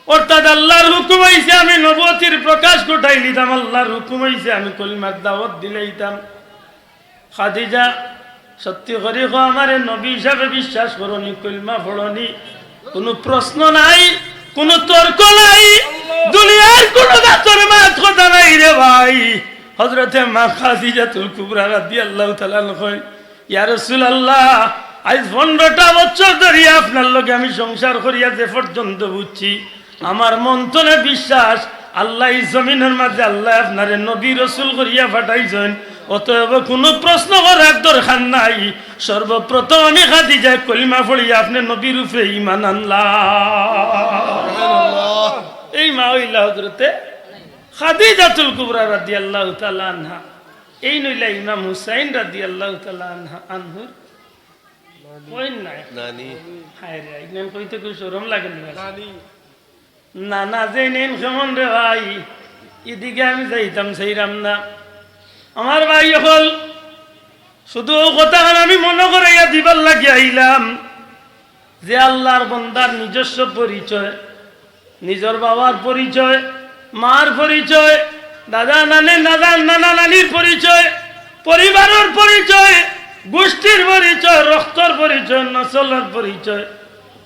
অর্থাৎ আল্লাহর হুকুম অইছে আমি নবুয়তির প্রকাশ ঘটাইলিতাম, আল্লাহর হুকুম অইছে আমি কলিমার দাওয়াত দিলাইতাম।" খাদিজা, সত্যি করি কও, আমারে নবী হিসাবে বিশ্বাস করনি, কলিমা পড়নি? কুনু প্রশ্ন নাই, কুনু তর্ক নাই, দুনিয়ার কুনু জাতর মাত কথা নাই রে ভাই। হযরতে মা খাদিজাতুল কুবরা রাদিয়াল্লাহু তাআলা আনহা কইন, "ইয়া রাসূলুল্লাহ, আইজ পনেরোটা বছর ধরিয়া আপনার লগে আমি সংসার করিয়া যে পর্যন্ত বুঝছি, আমার মন তনে বিশ্বাস, আল্লায় ই জমিনর মাঝে আল্লায় আপনারে নবী রসুল করিয়া পাঠাইছইন, অতএব কুনু প্রশ্ন করার দরকার নাই। সর্বপ্রথম আমি খাদিজায় কলিমা পড়িয়া আপনে নবীর উপরে ঈমান আনলা।" এই মা অইলা হযরতে খাদিজাতুল কুবরা রাদিয়াল্লাহু তাআলা আনহা। এইন অইলা ইমাম হুসাইন রাদিয়াল্লাহু তাআলা আনহা, আনহুর কইন নাই। নানি। হায় রে, ইমান কইতে খুব শরম লাগে না। নানি। নানা যে নেন কেমন রে ভাই, ইদিকে আমি যাইতাম চাইরাম না। আমার ভাই অকল, শুধু অউ কথাখান আমি মনো করাইয়া দিবার লাগি আইলাম যে আল্লাহর বন্দার নিজস্ব পরিচয়, নিজর বাবার পরিচয়, মার পরিচয়, দাদা নানি, দাদা নানা নানির পরিচয়, পরিবারর পরিচয়, গোষ্ঠীর পরিচয়, রক্তর পরিচয়, নসলর পরিচয়,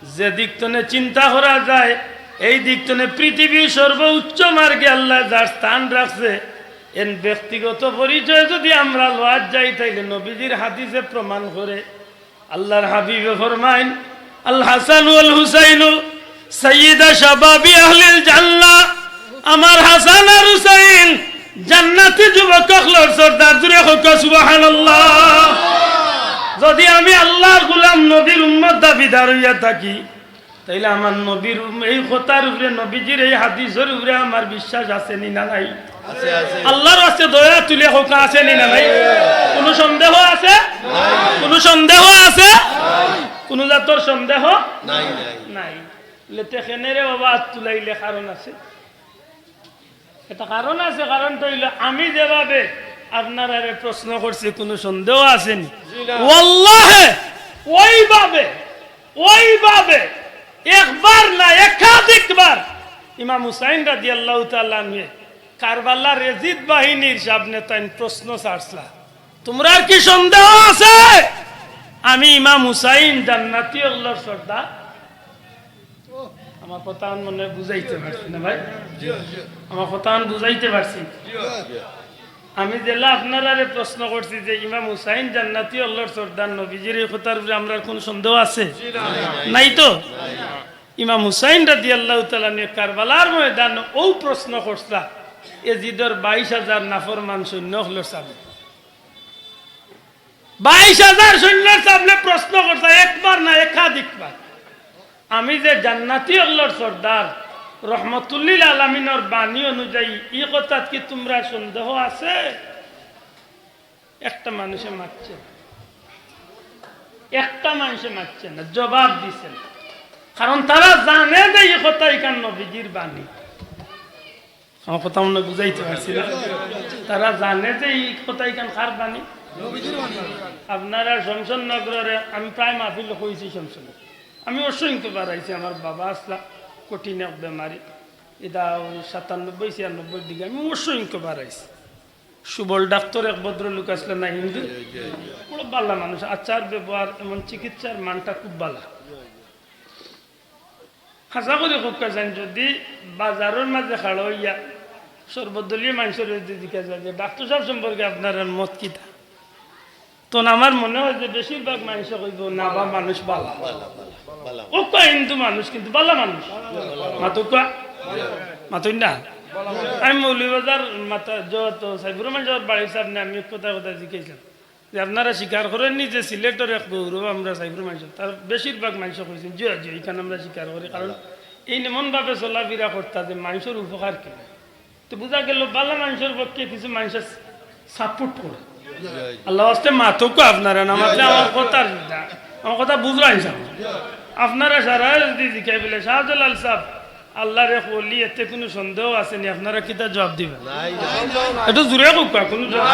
যে দিক তনে চিন্তা করা যায়, এই দিক তনে পৃথিবীর সর্বোচ্চ মার্গে আল্লায় যার স্থান রাখছে, এন ব্যক্তিগত পরিচয় যদি আমরা লওয়াত যাই, তাইলে নবীজির হাদিসে প্রমাণ করে, আল্লাহর হাবিবে ফরমাইন, "আল হাসান ওয়াল হুসাইনু সাইয়্যিদা শাবাবি আহলিল জান্নাহ।" আমার হাসান আর হুসাইন জান্নাতি যুবক অকলর সর্দার। জুরে কউক্কা সুবহানাল্লাহ। যদি আমি আল্লাহর গোলাম, নবীর উম্মত দাবিদার অইয়া থাকি, তাইলে আমার নবীর উম-, এই কথার উপরে, নবীজির এই হাদিসর উপরে আমার বিশ্বাস আছে নি না নাই? আছে, আছে। আল্লাহর ওয়াস্তে দয়া তুলে কউক্কা, আছে নি না নাই? কুনু সন্দেহ আছে? নাই। কুনু সন্দেহ আছে? নাই। কুনু জাতর সন্দেহ? নাই, নাই। নাই। লেতে কেনে রে বাবা আত তুলাইলে কারণ আছে। এটা কারণ আছে, কারণটা অইলো আমি যেভাবে আপনারারে প্রশ্ন করছি, কুনু সন্দেহ আছে নি? জি না। ওয়াল্লাহে ওইভাবে, ওইভাবে একবার না একাধিকবার ইমাম হুসাইন রাদিয়াল্লাহু তাআলা আনহু কারবালার এজিদ বাহিনীর সামনে তাইন প্রশ্ন ছাড়ছলা, "তুমরার কি সন্দেহ আছে আমি ইমাম হুসাইন জান্নাতি অকলর সর্দার?" আমার কথাখান মনে বুঝাইতে পারছি না ভাই? আমার কথাখান বুঝাইতে পারছি? আমি যেলা আপনারারে প্রশ্ন করছি যে ইমাম হুসাইন জান্নাতি অকলর সর্দার, নবীজির এই কথার উপরে আমরার কুনু সন্দেহ আছে? নাই তো? ইমাম হুসাইন রাদিয়াল্লাহু তাআলা আনহু কারবালার ময়দানো অউ প্রশ্ন করছলা এজিদর বাইশ হাজার নাফরমান সৈন্য অকলর সামনে। বাইশ হাজার সৈন্যর সামনে প্রশ্ন করছলা, একবার না একাধিকবার, "আমি যে জান্নাতি অকলর সর্দার, রহমতুল্লিল আলামিনর বাণী অনুযায়ী, ই কথাত কি তুমরার সন্দেহ আছে?" একটা মানুষে মাতছে না, একটা মানুষে মাতছে না, জবাব দিছে না। কারণ তারা জানে যে ই কথা ইখান নবীজির বাণী। আমার কথা মনে বুঝাইতে পারছি না? তারা জানে যে ই কথা ইখান কার বাণী? আপনারা শমশেরনগরর, আমি প্রায় মাহফিল কইছি শমশেরনগর। আমি অসংখ্যবার আইছি, আমার বাবা আছলা কঠিন এক বেমারি, ইটা অউ সাতানব্বই ছিয়ানব্বইর দিকে আমি অসংখ্যবার আইছি। সুবল ডাক্তার এক ভদ্রলোক আছলা না, হিন্দু, বড় ভালা মানুষ, আচার ব্যবহার, এমন চিকিৎসার মানটা খুব ভালা। হাছা করি কউক্কা যাইন, যদি বাজারর মাঝে খাড়া অইয়া সর্বদলীয় মানষরে যদি জিজ্ঞাসা যে, "ডাক্তার সাব সম্পর্কে আপনারার মত কিতা?" তখন আমার মনে হয় যে বেশিরভাগ মানষে কইবো, "না বা, মানুষ ভালা।" কউক্কা হিন্দু মানুষ, কিন্তু ভালা মানুষ। মাতউক্কা? মাতইন না? আমি মৌলভীবাজার মাতা, যত সাইফুর রহমান সাবর বাড়ির সামনে আমি এক কথা কথা জিজ্ঞাসা যে, "আপনারা স্বীকার করেন নি যে সিলেটর এক গৌরব আমরা সাইফুর মানষে?" তার বেশিরভাগ মানষে কইছইন, "জি, জি, ইখান আমরা স্বীকার করি।" কারণ এইন এমনভাবে চলাফিরা করতা যে মানষর উপকার কি। তো বুঝা গেল, ভালা মানষর পক্ষে কিছু মানষে support করে। আল্লাহর ওয়াস্তে মাতউক্কা আপনারা, না মাতলে আমার কথার যুদ্ধ। আমার কথা বুঝরা ইনশাআল্লাহ? আপনারা সারা যদি জিকাই বলে, "শাহজালাল সাহেব, আল্লাহর এক ওলি, এতে কুনু সন্দেহ আছে নি?" আপনারা কিতা জবাব দিবা? একটু জোরে কউক্কা, কুনু জবাব?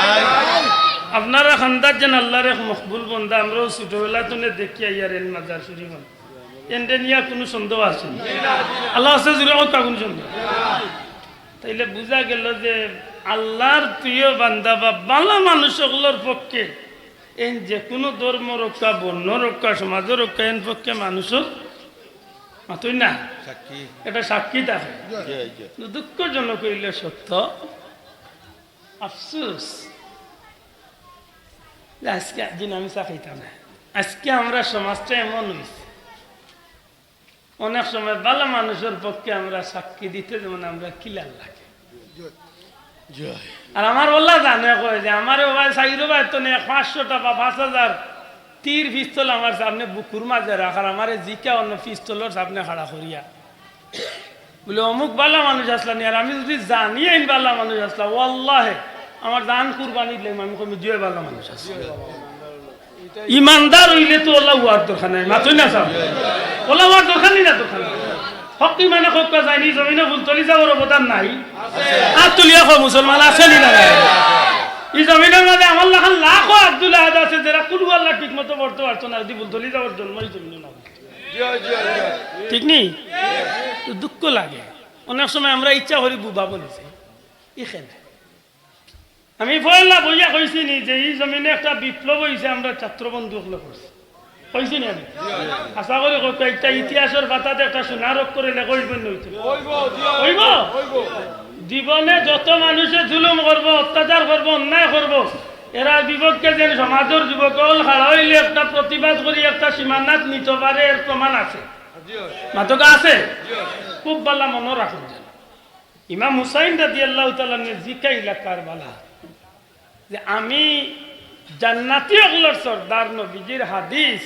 আপনারা খান্দাত যেন আল্লাহর এক মকবুল বন্দা, আমরাও ছোটবেলা তনে দেখি আইয়ার এন মাজার শরীফ। এনরে নিয়া কুনু সন্দেহ আছে নি? আল্লাহ আছে, জোরে কউক্কা, কুনু সন্দেহ? তাইলে বুঝা গেল যে আল্লাহর প্রিয় বান্দা বা বালা মানুষ অকলর পক্ষে এইন যে কুনু ধর্ম রক্ষা, বর্ণ রক্ষা, সমাজ রক্ষা, এন পক্ষে মানুষর মাতই না। সাক্ষী। এটা সাক্ষী থাকে। জি, জি। কিন্তু দুঃখজনক অইলে সত্য, আফসোস, যে আজকে একদিন আমি চা খাইতাম না। আজকে আমরা সমাজটা এমন অইছে, অনেক সময় বালা মানুষর পক্ষে আমরা সাক্ষী দিতে যেমন আমরা কিলার লাগে। আর আমার ওলা জানে কয় যে আমারে ও ভাই সাইরো ভাই তো নে পাঁচশো টাকা, পাঁচ হাজার তীর পিস্তল আমার সামনে বুকুর মাঝে রাখার, আমারে জিকা অন্য পিস্তলর সামনে খাড়া করিয়া বলে, "অমুক বালা মানুষ আসলা নি?" আর আমি যদি জানি এইন বালা মানুষ আসলা, ওয়াল্লাহে আমার জান কুরবানি দিলাম, আমি কইমু, "জিও বালা মানুষ আছে।" ইমানদার অইলে তো ওলা হওয়ার দরকার নাই, মাতই না সাব? ওলা হওয়ার দরকার নাই না, দরকার নাই। হক ইমানে কউক্কা যায়নি, জমিনো ফুলতলি যাওয়ার অবদান নাই? আর তুলিয়া কও, মুসলমান আছে নি না নাই? ই জমিনর মাঝে আমার লাখান লাখো আব্দুল আহাদ আছে, যেরা কুলহু আল্লাহ ঠিক মতো পড়তে পারতো না, যদি ফুলতলি যাওয়ার জন্ম ই জমিনো না অইতো। ঠিক নি? তো দুঃখ লাগে। অনেক সময় আমরা ইচ্ছা করি বুবা বনি যাই। ইখানে আমি পয়লা বইয়া কইছি নি যে ই জমিনো একটা বিপ্লব অইছে, আমরা ছাত্র বন্ধু অকলে করছি। কইছি নি আমি? আশা করি কউক্কা, একটা ইতিহাসর পাতাত একটা সোনার অক্ষরে লেখা অইবো নি অইতো? অইবো। জীবনে যত মানুষে জুলুম করবো, অত্যাচার করবো, অন্যায় করবো, এরার বিপক্ষে যেন সমাজর যুবক অকল খাড়া অইলে একটা প্রতিবাদ করি একটা সীমানাত নিতো পারে, এর প্রমাণ আছে। মাতকা আছে? খুব বালা মনো রাখইন যেন। ইমাম হুসাইন রাদিয়াল্লাহু তাআলা আনহু জিকাইলা কারবালা যে, "আমি জান্নাতি অকলর সর্দার, নবীজির হাদিস,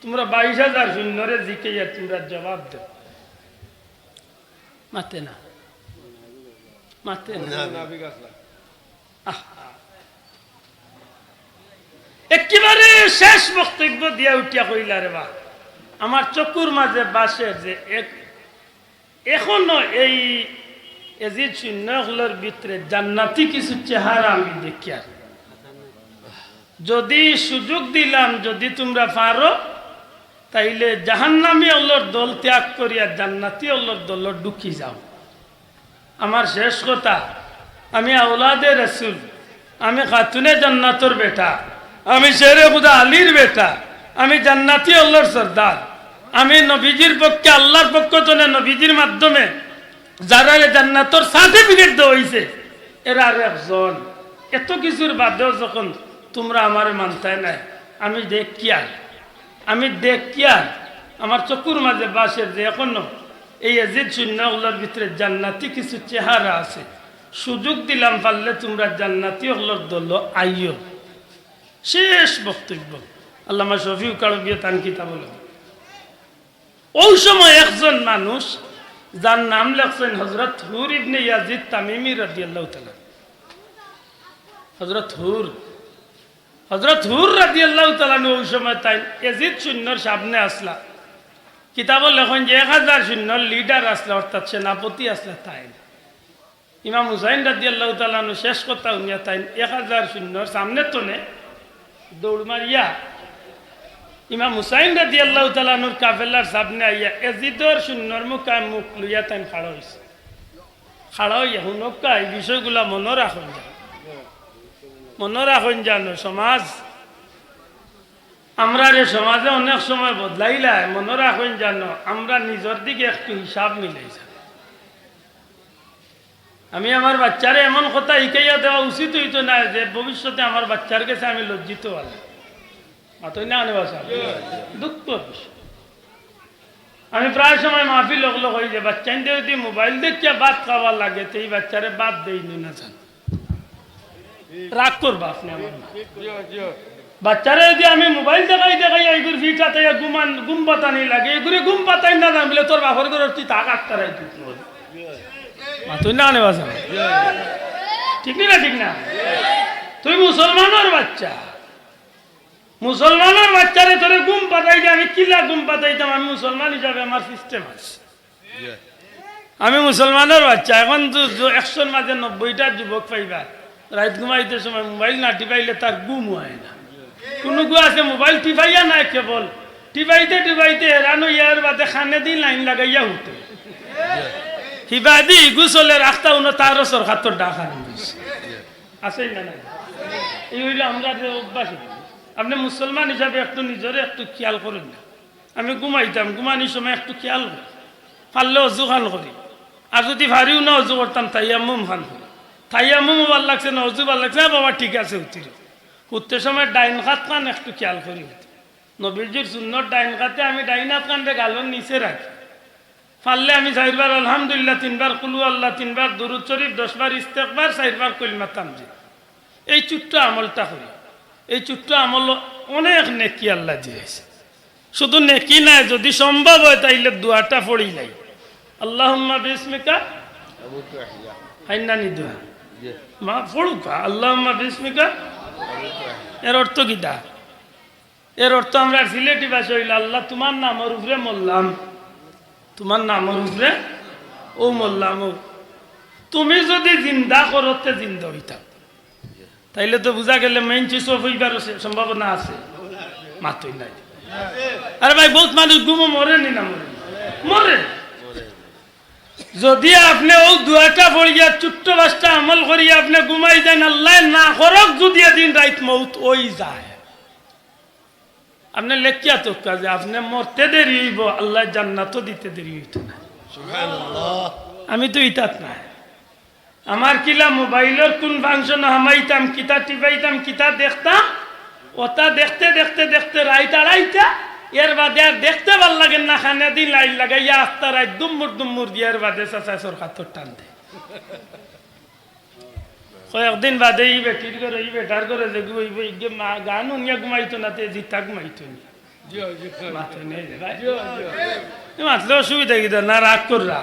তুমরা বাইশ হাজার সৈন্যরে জিকাইয়া তুমরা জবাব দেও।" মাতে না, মাতে না। আহ। একেবারে শেষ বক্তব্য দিয়া উঠিয়া কইলা, "রে বা, আমার চকুর মাঝে বাসের যে এক, এখনো এই এজিদ সৈন্য অকলর ভিতরে জান্নাতি কিছু চেহারা আমি দেখিয়ার। যদি সুযোগ দিলাম, যদি তুমরা পারো, তাইলে জাহান্নামী অকলর দল ত্যাগ করিয়া জান্নাতি অকলর দলো ঢুকি যাও।" আমার শেষ কথা, আমি আওলাদে রসুল, আমি খাতুনে জান্নাতর বেটা, আমি শেরে খুদা আলীর বেটা, আমি জান্নাতি অকলর সর্দার, আমি নবীজির পক্ষে, আল্লাহর পক্ষ তনে নবীজির মাধ্যমে যারারে জান্নাতর সার্টিফিকেট দেওয়া অইছে, এরার একজন। এত কিছুর বাদেও যখন তুমরা আমারে মানতায় নায়, আমি দেখিয়ার, আমি দেখিয়ার, আমার চকুর মাঝে বাসের যে এখনো এই এজিদ সৈন্য অকলর ভিতরে জান্নাতি কিছু চেহারা আছে। সুযোগ দিলাম, পারলে তুমরা জান্নাতি অকলর দলো আইও। শেষ বক্তব্য আল্লামা শফিউ কারবিয়ে তান কিতাবো লেখইন। অউ সময় একজন মানুষ, যার নাম লেখছইন হযরত হুর ইবনে ইয়াজিদ তামিমি রাদিয়াল্লাহু তাআলা। হযরত হুর, হযরত হুর রাদিয়াল্লাহু তাআলা আনহু অউ সময় তাইন এজিদ সৈন্যর সামনে আছলা। কিতাবো লেখইন যে এক হাজার সৈন্যর লিডার আছলা, অর্থাৎ সেনাপতি আছলা তাইন। ইমাম হুসাইন রাদিয়াল্লাহু তাআলা আনহু শেষ কথা হুনিয়া তাইন এক হাজার সৈন্যর সামনে তনে দৌড় মারিয়া ইমাম হুসাইন রাদিয়াল্লাহু তাআলা আনহুর কাফেলার সামনে আইয়া এজিদর সৈন্যর মুখায় মুখ লইয়া তাইন খাড়া অইছে। খাড়া অইয়া হুনউক্কা, এই বিষয়গুলা মনো রাখইন যেন। মনো রাখইন যেন, সমাজ, আমরারে সমাজে অনেক সময় বদলাইলায়, মনো রাখইন যেন, আমরা নিজর দিকে একটু হিসাব মিলাই যাই। আমি আমার বাচ্চারে এমন কথা হিকাইয়া দেওয়া উচিত অইতো নায় যে ভবিষ্যতে আমার বাচ্চার গেছে আমি লজ্জিত অইলাম। মাতইন না কেনে বা সাব? দুঃখর বিষয়। আমি প্রায় সময় মাহফিল অকলো কই যে বাচ্চাইন্তে যদি মোবাইল দেখিয়া ভাত খাওয়া লাগে, তে ই বাচ্চারে ভাত দেইন না যান। রাগ করবা আপনে আমার না। বাচ্চারে যদি আমি মোবাইল দেখাই দেখাই এইগুর ফিটাতে ঘুমান, ঘুম পাতানি লাগে, এইগুরে ঘুম পাতাইন না যান বলে, "তোর বাপর ঘরর তুই তাক আটকারাই তুই।" মাতইন না কেনে বা সাব? ঠিক নি না? ঠিক না? তুই মুসলমানর বাচ্চা। মুসলমানর বাচ্চারে তোরে ঘুম পাতাইতে, আমি কিলা ঘুম পাতাইতাম? আমি মুসলমান হিসাবে আমার সিস্টেম আছে। আমি মুসলমানর বাচ্চা, এখন তো, তো একশোর মাঝে নব্বইটা যুবক পাইবা, রাইত ঘুমাইতে সময় মোবাইল না টিপাইলে তার ঘুম হয় না। কুনুগু আছে মোবাইল টিপাইয়া নাই, কেবল টিপাইতে টিপাইতে হেরান অইয়া এর বাদে কানেদি লাইন লাগাইয়া উঠে। হিবাদি ইগু চলের আখতা উনো তারও সরকার ডাক আরম্ভ অইছে। আছে না নাই? এই অইলো আমরার অভ্যাস। আপনে মুসলমান হিসাবে একটু নিজরে একটু খিয়াল করইন না। আমি ঘুমাইতাম, ঘুমানির সময় একটু খিয়াল করি, পারলে অজু খান করি, আর যুদি পারিও না অজু করতাম, তায়াম্মুম খান করি। তায়াম্মুম ভালা লাগছে না, অজু ভালা লাগছে না, বাবা ঠিক আছে, উঠিল। উঠতে সময় ডাইন কাত খান একটু খিয়াল করি। নবীজির সুন্নত ডাইন কাতে, আমি ডাইন আত খানরে গালর নিচে রাখি। পারলে আমি চাইরবার আলহামদুলিল্লাহ, তিনবার কুলু আল্লাহ, তিনবার দুরুদ শরিফ, দশবার ইস্তেগফার, চাইরবার কলিমা তামজিদ। এই ছোট্ট আমলটা করি। এই ছোট্ট আমল অনেক নেকি আল্লায় দিছে। শুধু নেকি নায়, যুদি সম্ভব হয় তাইলে দোয়াটা পড়িলাই, আল্লাহুম্মা বিসমিকা। হাইন্নানি দোয়া। মা পড়ুকা, আল্লাহুম্মা বিসমিকা। এর অর্থ কিতা? এর অর্থ আমরার সিলেটি ভাষা অইলো, আল্লাহ তুমার নামর উপরে মরলাম, তুমার নামর উপরে অউ মরলাম অউ। তুমি যুদি জিন্দা করো তে জিন্দা অইতাম, তাইলে তো বুঝা গেলে মেইন চিজ অফ অইবার সে-, সম্ভাবনা আছে। মাতইন না। আরে ভাই, বউত মানুষ ঘুমো মরে নি না মরে? মরে। যুদি আপনে অউ দোয়াটা পড়িয়া ছোট্ট পাঁচটা আমল করিয়া আপনে ঘুমাই যাইন, আল্লায় না করউক যুদি এদিন রাইত মউত অই যায়, আপনে লেখিয়া থউক্কা যে আপনে মরতে দেরি অইবো, আল্লায় জান্নাতও দিতে দেরি অইতো না। সুবহানাল্লাহ। আমি তো ইতাত নাই। আমার কিলা মোবাইলর কুন ফাংশনো হামাইতাম, কিতা টিপাইতাম, কিতা দেখতাম, অতা দেখতে দেখতে দেখতে রাইত আড়াইটা, এর বাদে আর দেখতে ভালা লাগের না, কানেদি লাইন লাগাইয়া আস্তা রাইত দুম্মুর দুম্মুর দিয়া এর বাদে চাচায় সরকার টান দেয়। কয়েকদিন বাদে ই বেটির ঘরো, ই বেটার ঘরো যেগু অইবো, ইগে মা গান হুনিয়া ঘুমাইতো না, তে জিতা ঘুমাইতো নি। মাতে নেই রে ভাই। ই মাতলে অসুবিধা কিতা? না রাগ কররা।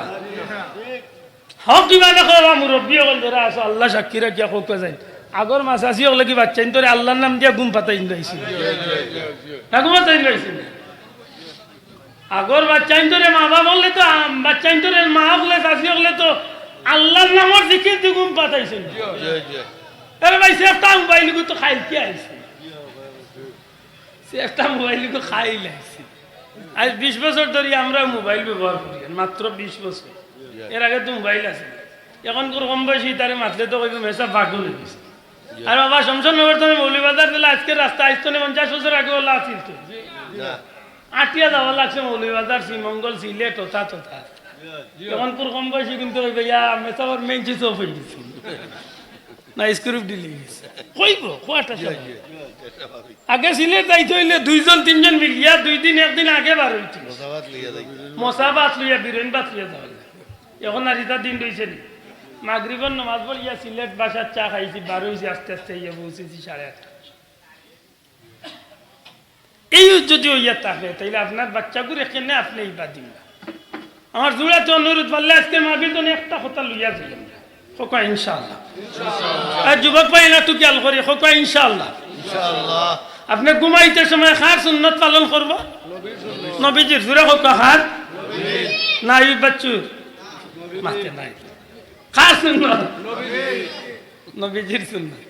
হক ইমানে কওবা, মুরব্বি অকল যেরা আছো, আল্লাহ সাক্ষী রাখিয়া কউক্কা যাইন। আগর মা চাচি অকলে কি বাচ্চাইন্তরে আল্লাহর নাম দিয়া ঘুম পাতাইন যাইছিল? না ঘুম পাতাইন যাইছিল? আগর বাচ্চাইন্তরে মা বাপ অকলে তো, আম, বাচ্চাইন্তরে মা অকলে, চাচি অকলে তো আল্লাহর নামর জিকির দি ঘুম পাতাইছইন। আরে ভাই, সে একটা মোবাইল তো খাইল কি আইছে? সে একটা মোবাইল তো খাইল আইছে। আইজ বিশ বছর ধরি আমরা মোবাইল ব্যবহার করি, মাত্র বিশ বছর। এর আগে তো মোবাইল আছিল। অখনকুর কম বয়সী তারে মাতলে তো কইবো, "মেসাব পাগল অই গেছে।" আর বাবা, শমশেরনগর থনে মৌলভীবাজার দিলা আইজকের রাস্তা, আইজ থনে পঞ্চাশ বছর আগে অলা আছিল তো। আটিয়া যাওয়া লাগছে মৌলভীবাজার, শ্রীমঙ্গল, সিলেট, অতা ততা। অখনকুর কম বয়সী কিন্তু কইবো, "ইয়া, মেসাবর মেইন চিজ অফ অই গেছে।" না, স্ক্রু ঢিলা অই গেছে। কইবো, কওয়াটা স্বাভাবিক। আগে সিলেট যাইতে অইলে দুইজন তিনজন মিলিয়া দুই দিন একদিন আগে বার অইতো। মশা ভাত লইয়া, বিরইন ভাত লইয়া যাওয়া লাগে। অখন আর ইতা দিন রইছে নি? মাগরিবর নমাজ পড়িয়া সিলেট বাসার চা খাইছি, বার অইছি আস্তে আস্তে, ইয়া পৌঁছেছি সাড়ে আটটা। এই যুদি অইয়া থাকে, তাইলে আপনার বাচ্চাগুরে কেনে আপনে ইবা দিবা? আমার জুড়াতে অনুরোধ, পারলে আইজকের মাহফিল থনে একটা কথা লইয়া যাইন। কউক্কা ইনশাআল্লাহ। আর যুবক ভাই, না একটু খেয়াল করি, কউক্কা ইনশাআল্লাহ। ইনশাআল্লাহ। আপনে ঘুমাইতে সময় কার সুন্নত পালন করবো? নবীজির। জুরে কউক্কা, কার? না, ই বাচ্চু মাতে নাই। কার সুন্নত? নবীজির সুন্নত।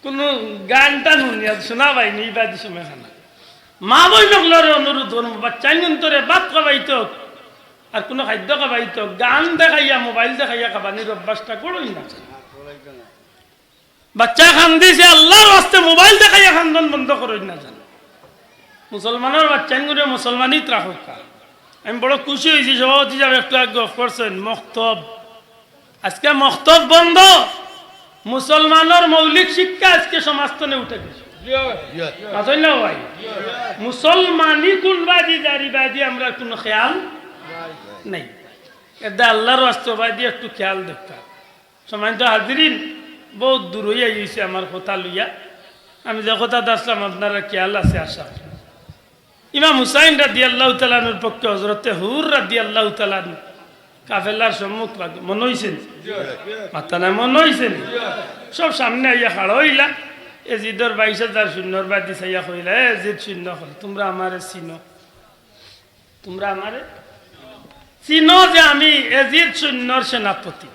কুনু গান টান হুনিয়া শোনা পাইনি ইবাদি সময় খানা। মা বইন অকলরে অনুরোধ করমু, বাচ্চাইন্তরে ভাত খাবাইতো, আর কুনু খাদ্য খাবাইতো, গান দেখাইয়া, মোবাইল দেখাইয়া খাবানির অভ্যাসটা করইন না। বাচ্চায় কান্দিছে, আল্লাহর ওয়াস্তে মোবাইল দেখাইয়া কান্দন বন্ধ করইন না যেন। মুসলমানর বাচ্চাইন্তরে মুসলমানিত রাখউক্কা। আমি বড় খুশি অইছি, সভাপতি সাব একটু আগে গফ করছইন, মক্তব আইজকে মক্তব বন্ধ, মুসলমানর মৌলিক শিক্ষা আইজকে সমাজ থনে উঠে গেছে। মাতইন না ভাই? মুসলমানি কুনবাদি যার ইবাদি আমরার কুনু খেয়াল নাই। এরদায় আল্লাহর ওয়াস্তে অবাদি একটু খেয়াল দেউক্কা। সম্মানিত হাজিরিন, বউত দূর অইয়া গেছে আমার কথা লইয়া। আমি যে কথাত আছলাম আপনারার খেয়াল আছে আশা করি। ইমাম হুসাইন রাদিয়াল্লাহু তাআলা আনহুর পক্ষে হযরতে হুর রাদিয়াল্লাহু তাআলা আনহু কাফেলার সম্মুখ ভাগে, মনো অইছে নি? মাতইন না, মনো অইছে নি? সব সামনে আইয়া খাড়া অইলা। এজিদর বাইশ হাজার সৈন্যর বাদি চাইয়া কইলা, "এ এজিদ সৈন্য অকল, তুমরা আমারে চিনো? তুমরা আমারে চিনো যে আমি এজিদ সৈন্যর সেনাপতি?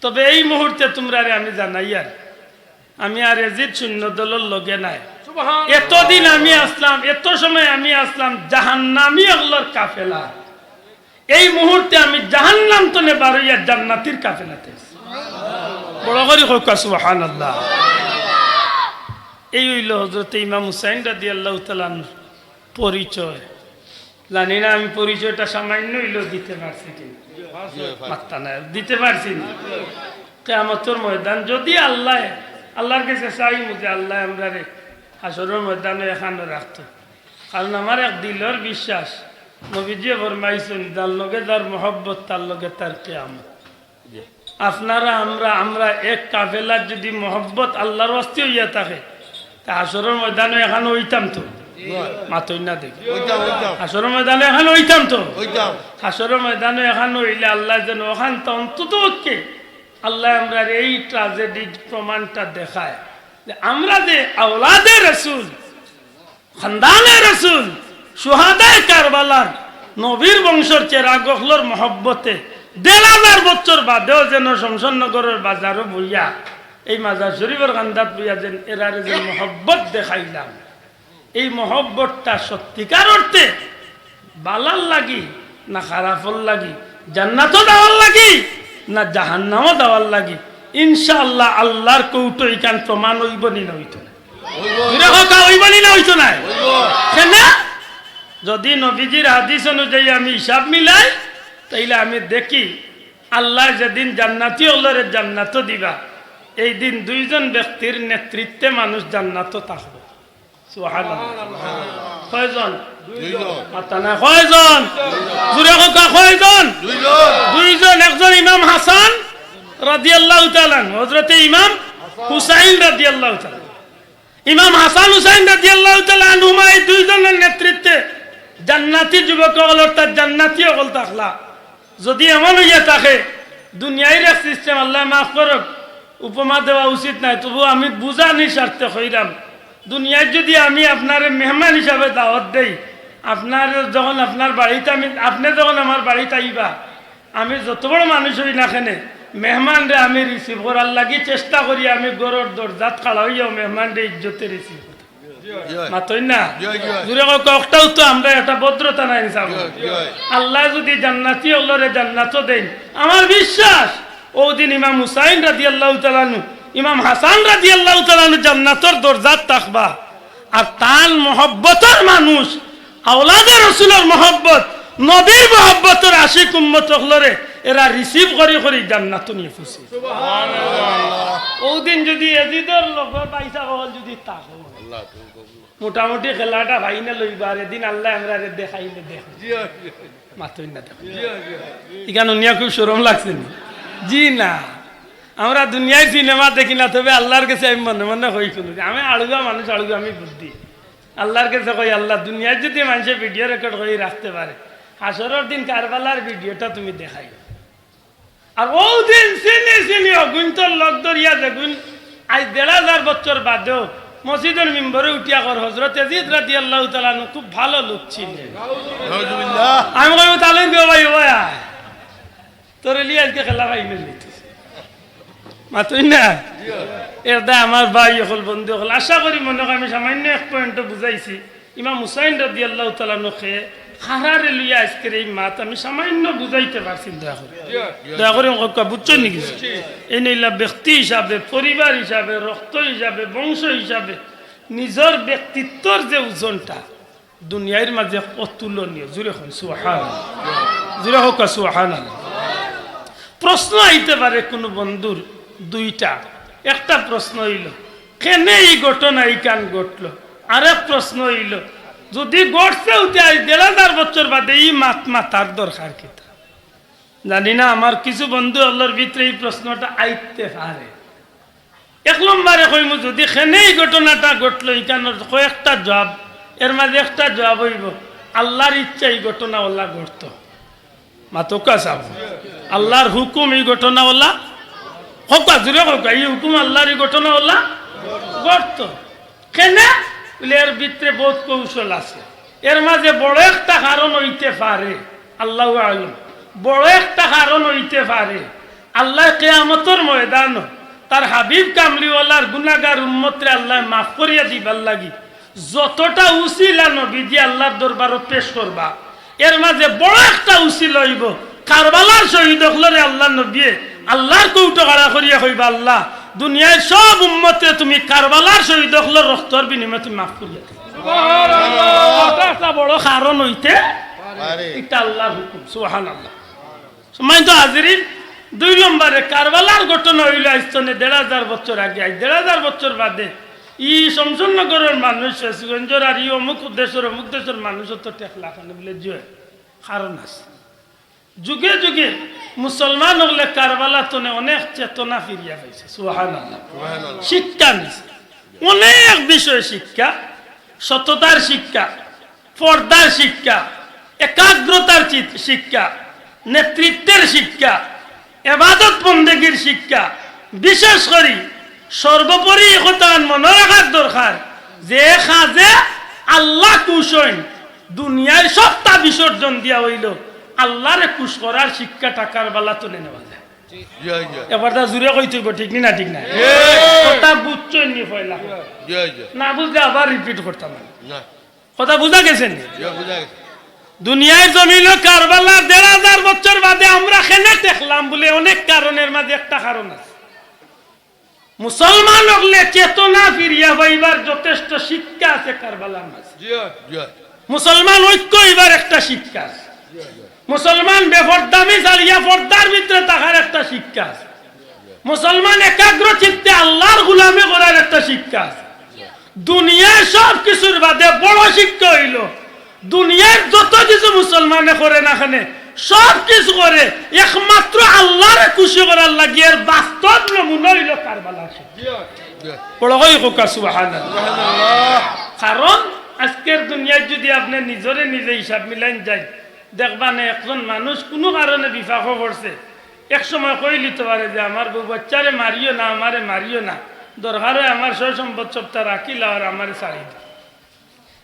তবে এই মুহূর্তে তুমরারে আমি জানাইয়ার, আমি আর এজিদ সৈন্য দলর লগে নাই। সুবহানাল্লাহ। এতদিন আমি আছলাম, এত সময় আমি আছলাম জাহান্নামী অকলর কাফেলা।" এই মুহূর্তে আমি জাহান্নাম তনে বার অইয়া জান্নাতির কাফেলাতে আছি। বড় করি কউক্কা সুবহানাল্লাহ। এই অইলো হযরতে ইমাম হুসাইন রাদিয়াল্লাহু তাআলা আনহুর পরিচয়। জানি না আমি পরিচয়টা সামান্য অইলেও দিতে পারছি কিনা। মাত্তা নাই, দিতে পারছি না। কিয়ামতর ময়দান যদি আল্লায়, আল্লার গেছে চাইমু যে আল্লায় আমরারে হাশরর ময়দানো একখানো রাখতো। কারণ আমার এক দিলর বিশ্বাস, নবীজিয়ে ফরমাইছইন, "যার লগে যার মহব্বত, তার লগে তার কিয়ামত।" আপনারা, আমরা, আমরা এক কাফেলার যদি মহব্বত আল্লার ওয়াস্তে অইয়া থাকে, তা হাশরর ময়দানো একখানো অইতাম তো? মাতইন না দেখি। অইতাম, অইতাম। হাশরর ময়দানো একখানো অইতাম তো? অইতাম। হাশরর ময়দানো একখানো অইলে আল্লায় যেন অখানতা অন্তত পক্ষে আল্লায় আমরারে এই ট্র্যাজেডির প্রমাণটা দেখায় যে আমরা যে আওলাদে রসুল, খানদানে রসুল, শুহাদায়ে কারবালার, নবীর বংশর চেরাগ অকলর মহব্বতে দেড় হাজার বছর বাদেও যেন শমশেরনগরর বাজারো বইয়া, এই মাজার শরীফর কান্দাত বইয়া যেন এরারে যে মহব্বত দেখাইলাম, এই মহব্বতটা সত্যিকার অর্থে বালার লাগি না খারাপর লাগি, জান্নাতো যাওয়ার লাগি না জাহান্নামো যাওয়ার লাগি, ইনশাআল্লাহ আল্লার কৌটো ইখান প্রমাণ অইবো নি না অইতো না? অইবো। জুরে কউক্কা, অইবো নি না অইতো নায়? অইবো। কেনে? যদি নবীজির হাদিস অনুযায়ী আমি হিসাব মিলাই, তাইলে আমি দেখি আল্লায় যেদিন জান্নাতি অকলরে জান্নাতো দিবা, এই দিন দুইজন ব্যক্তির নেতৃত্বে মানুষ জান্নাতো থাকবো। সুবহানাল্লাহ। কয়জন? দুইজন। মাত্তা নাই, কয়জন? জুরে কউক্কা, কয়জন? দুইজন। দুইজন, একজন ইমাম হাসান রাদিয়াল্লাহু তাআলা আনহু, হযরতে ইমাম হুসাইন রাদিয়াল্লাহু তাআলা। ইমাম হাসান হুসাইন রাদিয়াল্লাহু তাআলা আনহুমা এই দুইজনর নেতৃত্বে জান্নাতি যুবক অকল, অর্থাৎ জান্নাতি অকল থাকলা। যদি এমন অইয়া থাকে, দুনিয়ার এক সিস্টেম, আল্লায় মাফ করউক, উপমা দেওয়া উচিত নায়, তবু আমি বুঝানির স্বার্থে কইরাম। দুনিয়াত যদি আমি আপনারে মেহমান হিসাবে দাওয়াত দেই, আপনার যখন আপনার বাড়িত আমি, আপনে যখন আমার বাড়িত আইবা, আমি যত বড় মানুষ অই না কেনে, মেহমানরে আমি রিসিভ করার লাগি চেষ্টা করি, আমি ঘরর দরজাত খাড়া অইয়াও মেহমানরে ইজ্জতে রিসিভ করি। মাতইন না? জুরে কউক্কা, অকটাউ তো আমরা একটা ভদ্রতা নায় ইনসাফ। আল্লায় যদি জান্নাতি অকলরে জান্নাতো দেইন, আমার বিশ্বাস অউ দিন ইমাম হুসাইন রাদিয়াল্লাহু তাআলা আনহু, ইমাম হাসান রাদিয়াল্লাহু তাআলা আনহু জান্নাতর দরজাত থাকবা। আর তান মহব্বতর মানুষ, আওলাদে রসুলর মহব্বত, নবীর মহব্বতর আশিক উম্মত অকলরে এরা রিসিভ করি করি জান্নাতো নিয়া পৌঁছে। অউ দিন যদি এজিদর লগর বাইসাব অকল যদি থাকো, মোটামুটি খেলাটা ফাইনাল অইবো, আর এদিন আল্লায় আমরারে দেখাইলে দেখো। মাতইন না দেখো। ইখান হুনিয়া খুব শরম লাগছে নি? জি না, আমরা দুনিয়ার সিনেমা দেখি না, তবে আল্লার গেছে আমি মনে মনে কই কুনু দিন, আমি আড়ুয়া মানুষ, আড়ুয়া আমি বুদ্ধি। আল্লার গেছে কই, "আল্লা, দুনিয়ার যদি মানষে ভিডিও রেকর্ড করি রাখতে পারে, হাশরর দিন কারবালার ভিডিওটা তুমি দেখাইও।" আর অউ দিন চিনি চিনি অগুইন্তর লগ ধরিয়া যেগুইন আইজ দেড় হাজার বছর বাদেও মসজিদর মিম্বরে উঠিয়া কর, হযরত এজিদ রাদিয়াল্লাহু তাআলা আনহু খুব ভালো লোক ছিলেন। নাউজুবিল্লাহ। আমি কইমু, "তাইলে গো ভাই, ও ভাই, আয়। তোরে লইয়া আইজকে খেলা ফাইনাল অইতেছে।" মাতইন না? এর দায় আমার ভাই অকল, বন্ধু অকল, আশা করি মনে অয় আমি সামান্য এক পয়েন্টও বুঝাইছি। ইমাম হুসাইন রাদিয়াল্লাহু তাআলা আনহুকে কারারে লইয়া আইজকের এই মাত আমি সামান্য বুঝাইতে পারছি, দয়া করি। দয়া করি কউক্কা, বুঝছইন নি কিছু? এই নইলা ব্যক্তি হিসাবে, পরিবার হিসাবে, রক্ত হিসাবে, বংশ হিসাবে, নিজর ব্যক্তিত্বর যে ওজনটা দুনিয়ার মাঝে অতুলনীয়। জুরে কউক্কা সুবহানাল্লাহ। জুরে কউক্কা সুবহানাল্লাহ। প্রশ্ন আইতে পারে কুনু বন্ধুর দুইটা। একটা প্রশ্ন অইলো, কেনে ই ঘটনা ইখান ঘটলো? আরেক প্রশ্ন অইলো, যুদি ঘটছেউ তে আইজ দেড় হাজার বছর বাদে ই মাত মাতার দরকার কিতা? জানি না, আমার কিছু বন্ধু অকলর ভিতরে ই প্রশ্নটা আইতে পারে। এক নম্বরে কইমু, যুদি কেনে ই ঘটনাটা ঘটলো, ইখানর কয়েকটা জুয়াব, এর মাঝে একটা জুয়াব অইবো, আল্লার ইচ্ছা ই ঘটনা অলা ঘটতো। মাতউক্কা চাব। আল্লার হুকুম ই ঘটনা অলা। কউক্কা, জুরে কউক্কা, ই হুকুম আল্লার, ই ঘটনা অলা। গর্ত। কেনে? বলে, এর ভিতরে বহুত কৌশল আছে। এর মাঝে বড় একটা কারণ অইতে পারে, আল্লাহু আলম, বড় একটা কারণ অইতে পারে। আল্লায় কিয়ামতর ময়দানো তার হাবিব কামলিওয়ালার গুনাগার উম্মতরে আল্লায় মাফ করিয়া দিবার লাগি যতটা উসিলা নবীজি আল্লাহর দরবারো পেশ করবা, এর মাঝে বড় একটা উসিলা অইবো কারবালার শহীদ অকলরে আল্লাহর নবীয়ে আল্লাহর কৌটো খাড়া করিয়া কইবা, "আল্লাহ, দুনিয়ার সব উম্মতরে তুমি কারবালার শহীদ অকলর রক্তর বিনিময়ে তুমি মাফ করিয়া দেও।" সুবহানাল্লাহ। অটা একটা বড় কারণ অইতে পারে। ইটা আল্লাহর হুকুম। সুবহানাল্লাহ। সম্মানিত হাজিরিন, দুই নম্বরে কারবালার ঘটনা অইলো আইজ তনে দেড় হাজার বছর আগে। আইজ দেড় হাজার বছর বাদে ই শমশেরনগরর মানুষ, ফেঞ্চুগঞ্জর আর ই অমুক দেশর, অমুক দেশর মানুষ অত ঠেকলা কেনে? বলে, জি অয়, কারণ আছে। যুগে যুগে মুসলমান অকলে কারবালা তনে অনেক চেতনা ফিরিয়া পাইছে। সুবহানাল্লাহ। সুবহানাল্লাহ। শিক্ষা নিছে, অনেক বিষয়ে শিক্ষা, সততার শিক্ষা, পর্দার শিক্ষা, একাগ্রতার চিত-, শিক্ষা, নেতৃত্বের শিক্ষা, এবাদত বন্দেগীর শিক্ষা। বিশেষ করি সর্বোপরি ই কথাখান মনো রাখার দরকার যে কাজে আল্লাহ খুশ অইন, দুনিয়ার সবটা বিসর্জন দিয়া অইলো আল্লাহরে খুশ করার শিক্ষাটা কারবালা তনে নেওয়া যায়। জি, জি। এবার তা জুরে কইতে অইবো, ঠিক নি না? ঠিক না? জি। কথা বুঝছইন নি পয়লা? জি, জি। না বুঝলে আবার রিপিট করতাম না। না। কথা বুঝা গেছে নি? জি, বুঝা গেছে। দুনিয়ার জমিনো কারবালার দেড় হাজার বছর বাদে আমরা কেনে ঠেকলাম বলে অনেক কারণের মাঝে একটা কারণ আছে। মুসলমান অকলে চেতনা ফিরিয়া পাইবার যথেষ্ট শিক্ষা আছে কারবালার মাঝে। জি, জি। মুসলমান ঐক্য অইবার একটা শিক্ষা আছে। জি, জি। মুসলমান বেপর্দামি ছাড়িয়া পর্দার ভিতরে থাকার একটা শিক্ষা আছে। মুসলমান একাগ্র চিত্তে আল্লাহর গোলামি করার একটা শিক্ষা আছে। দুনিয়ার সব কিছুর বাদে বড় শিক্ষা অইলো, দুনিয়ার যত কিছু মুসলমানে করে না কেনে, সব কিছু করে, একমাত্র আল্লাহরে খুশি করার লাগি এর বাস্তব নমুনা অইলো কারবালার শিক্ষা। বড় করি কউক্কা সুবহানাল্লাহ। কারণ আজকের দুনিয়াত যদি আপনে নিজরে নিজে হিসাব মিলাইন যাইন, দেখবা নে একজন মানুষ কুনু কারণে বিপাকো পড়ছে, এক সময় কইলিতো পারে যে, "আমার বউ বাচ্চারে মারিও না, আমারে মারিও না, দরকার অয় আমার সয় সম্পদ সবটা রাখিলাও আর আমারে ছাড়ি দেও।"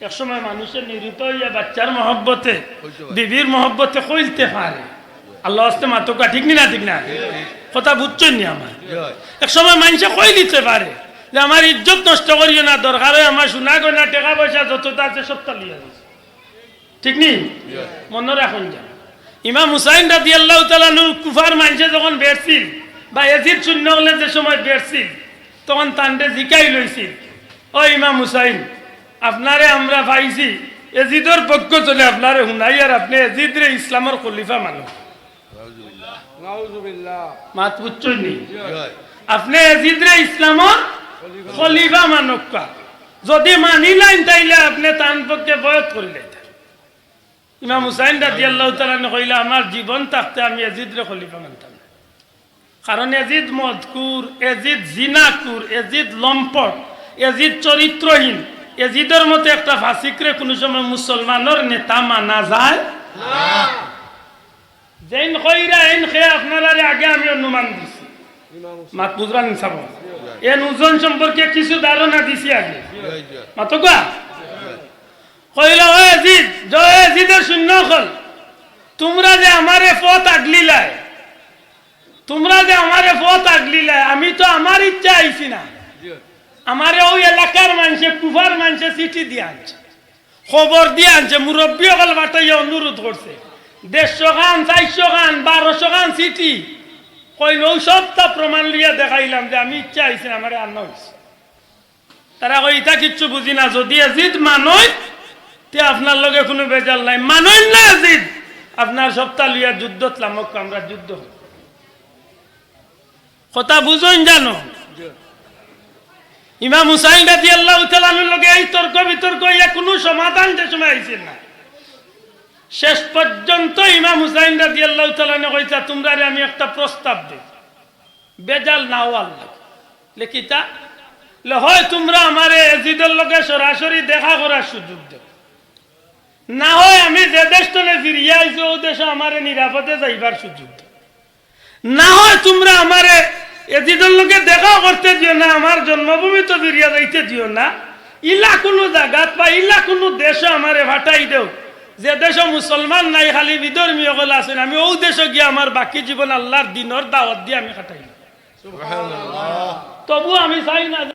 এক সময় মানুষে নিরুপায় অইয়া বাচ্চার মহব্বতে, কইতে পারে। বিবির মহব্বতে কইলতে পারে। আল্লাহ আস্তে মাতউক্কা, ঠিক নি না? ঠিক না? কথা বুঝছইন নি আমার? জি। এক সময় মানষে কইলিতে পারে যে, "আমার ইজ্জত নষ্ট করিও না, দরকার অয় আমার সোনা গয়না, টেকা পয়সা যততা আছে সবটা লইয়া যাও।" ঠিক নি? জি। মনো রাখইন যেন। ইমাম হুসাইন রাদিয়াল্লাহু তাআলা আনহু কুফার মানষে যখন বেড়ছিল, বা এজিদ সৈন্য অকলে যে সময় বেড়ছিল, তখন তানরে জিকাইল অইছিল, "ও ইমাম হুসাইন, আপনারে আমরা পাইছি, এজিদর পক্ষ তনে আপনারে হুনাই, আর আপনে এজিদরে ইসলামর খলিফা মানউক্কা।" নাউজুবিল্লাহ। মাত বুঝছইন নি? জি। আপনে এজিদরে ইসলামর খলিফা মানউক্কা। যদি মানিলাইন, তাইলে আপনে তান পক্ষে বয়াত করিলাইতা। ইমাম হুসাইন রাদিয়াল্লাহু তাআলা আনহু কইলা, "আমার জীবন থাকতে আমি এজিদরে খলিফা মানতাম না।" কারণ এজিদ মদখুর, এজিদ জিনাখুর, এজিদ লম্পট, এজিদ চরিত্রহীন, এজিদর মতো একটা ফাসিকরে কুনু সময় মুসলমানর নেতা মানা যায় না। যেইন কইরা এইন খেয়ে আপনারারে আগে আমি অনুমান দিছি। মাত বুঝরা নি সাব? এন ওজন সম্পর্কে কিছু ধারণা দিছি আগে। মাতউক্কা? কইলা, "ও এজিদ, যে এজিদর সৈন্য অকল, তুমরা যে আমারে পথ আগলিলায়, তুমরা যে আমারে পথ আগলিলায়, আমি তো আমার ইচ্ছা আইছি না। আমারে অউ এলাকার মানষে, কুফার মানষে চিঠি দিয়া আনছে, খবর দিয়া আনছে, মুরব্বি অকল পাঠাইয়া অনুরোধ করছে, দেড়শো খান, চাইরশো খান, বারোশো খান চিঠি।" কইন, "অউ সবটা প্রমাণ লইয়া দেখাইলাম যে আমি ইচ্ছা আইছি না, আমারে আনা অইছে।" তারা কয়, "ইতা কিচ্ছু বুঝি না, যদি এজিদ মানইন, তে আপনার লগে কুনু বেজাল নাই, মানইন না এজিদ, আপনার সবটা লইয়া যুদ্ধত লামউক্কা, আমরা যুদ্ধ করি।" কথা বুঝইন জানো? ইমাম হুসাইন রাদিয়াল্লাহু তাআলা আনহুর লগে এই তর্ক বিতর্ক অইয়া কুনু সমাধান যে সময় আইছে না। শেষ পর্যন্ত ইমাম হুসাইন রাদিয়াল্লাহু তাআলা আনহু কইতা, "তুমরারে আমি একটা প্রস্তাব দেই।" বেজাল না অওয়ার লাগি। লে কিতা? লে, "হয় তুমরা আমারে এজিদর লগে সরাসরি দেখা করার সুযোগ দেও, না হয় আমি যে দেশ তনে ফিরিয়া আইছি, অউ দেশো আমারে নিরাপদে যাইবার সুযোগ দেও, না হয় তুমরা আমারে এজিদর লগে দেখা করতে দিও না, আমার জন্মভূমিত ফিরিয়া যাইতে দিও না। ইলা কুনু জাগাত বা ইলা কুনু দেশো আমারে ফাটাই দেও, যে দেশো মুসলমান নাই, খালি বিধর্মী অকল আছইন, আমি অউ দেশো গিয়া আমার বাকি জীবন আল্লার দিনর দাওয়াত দিয়া আমি কাটাইমু। তবু আমি চাই না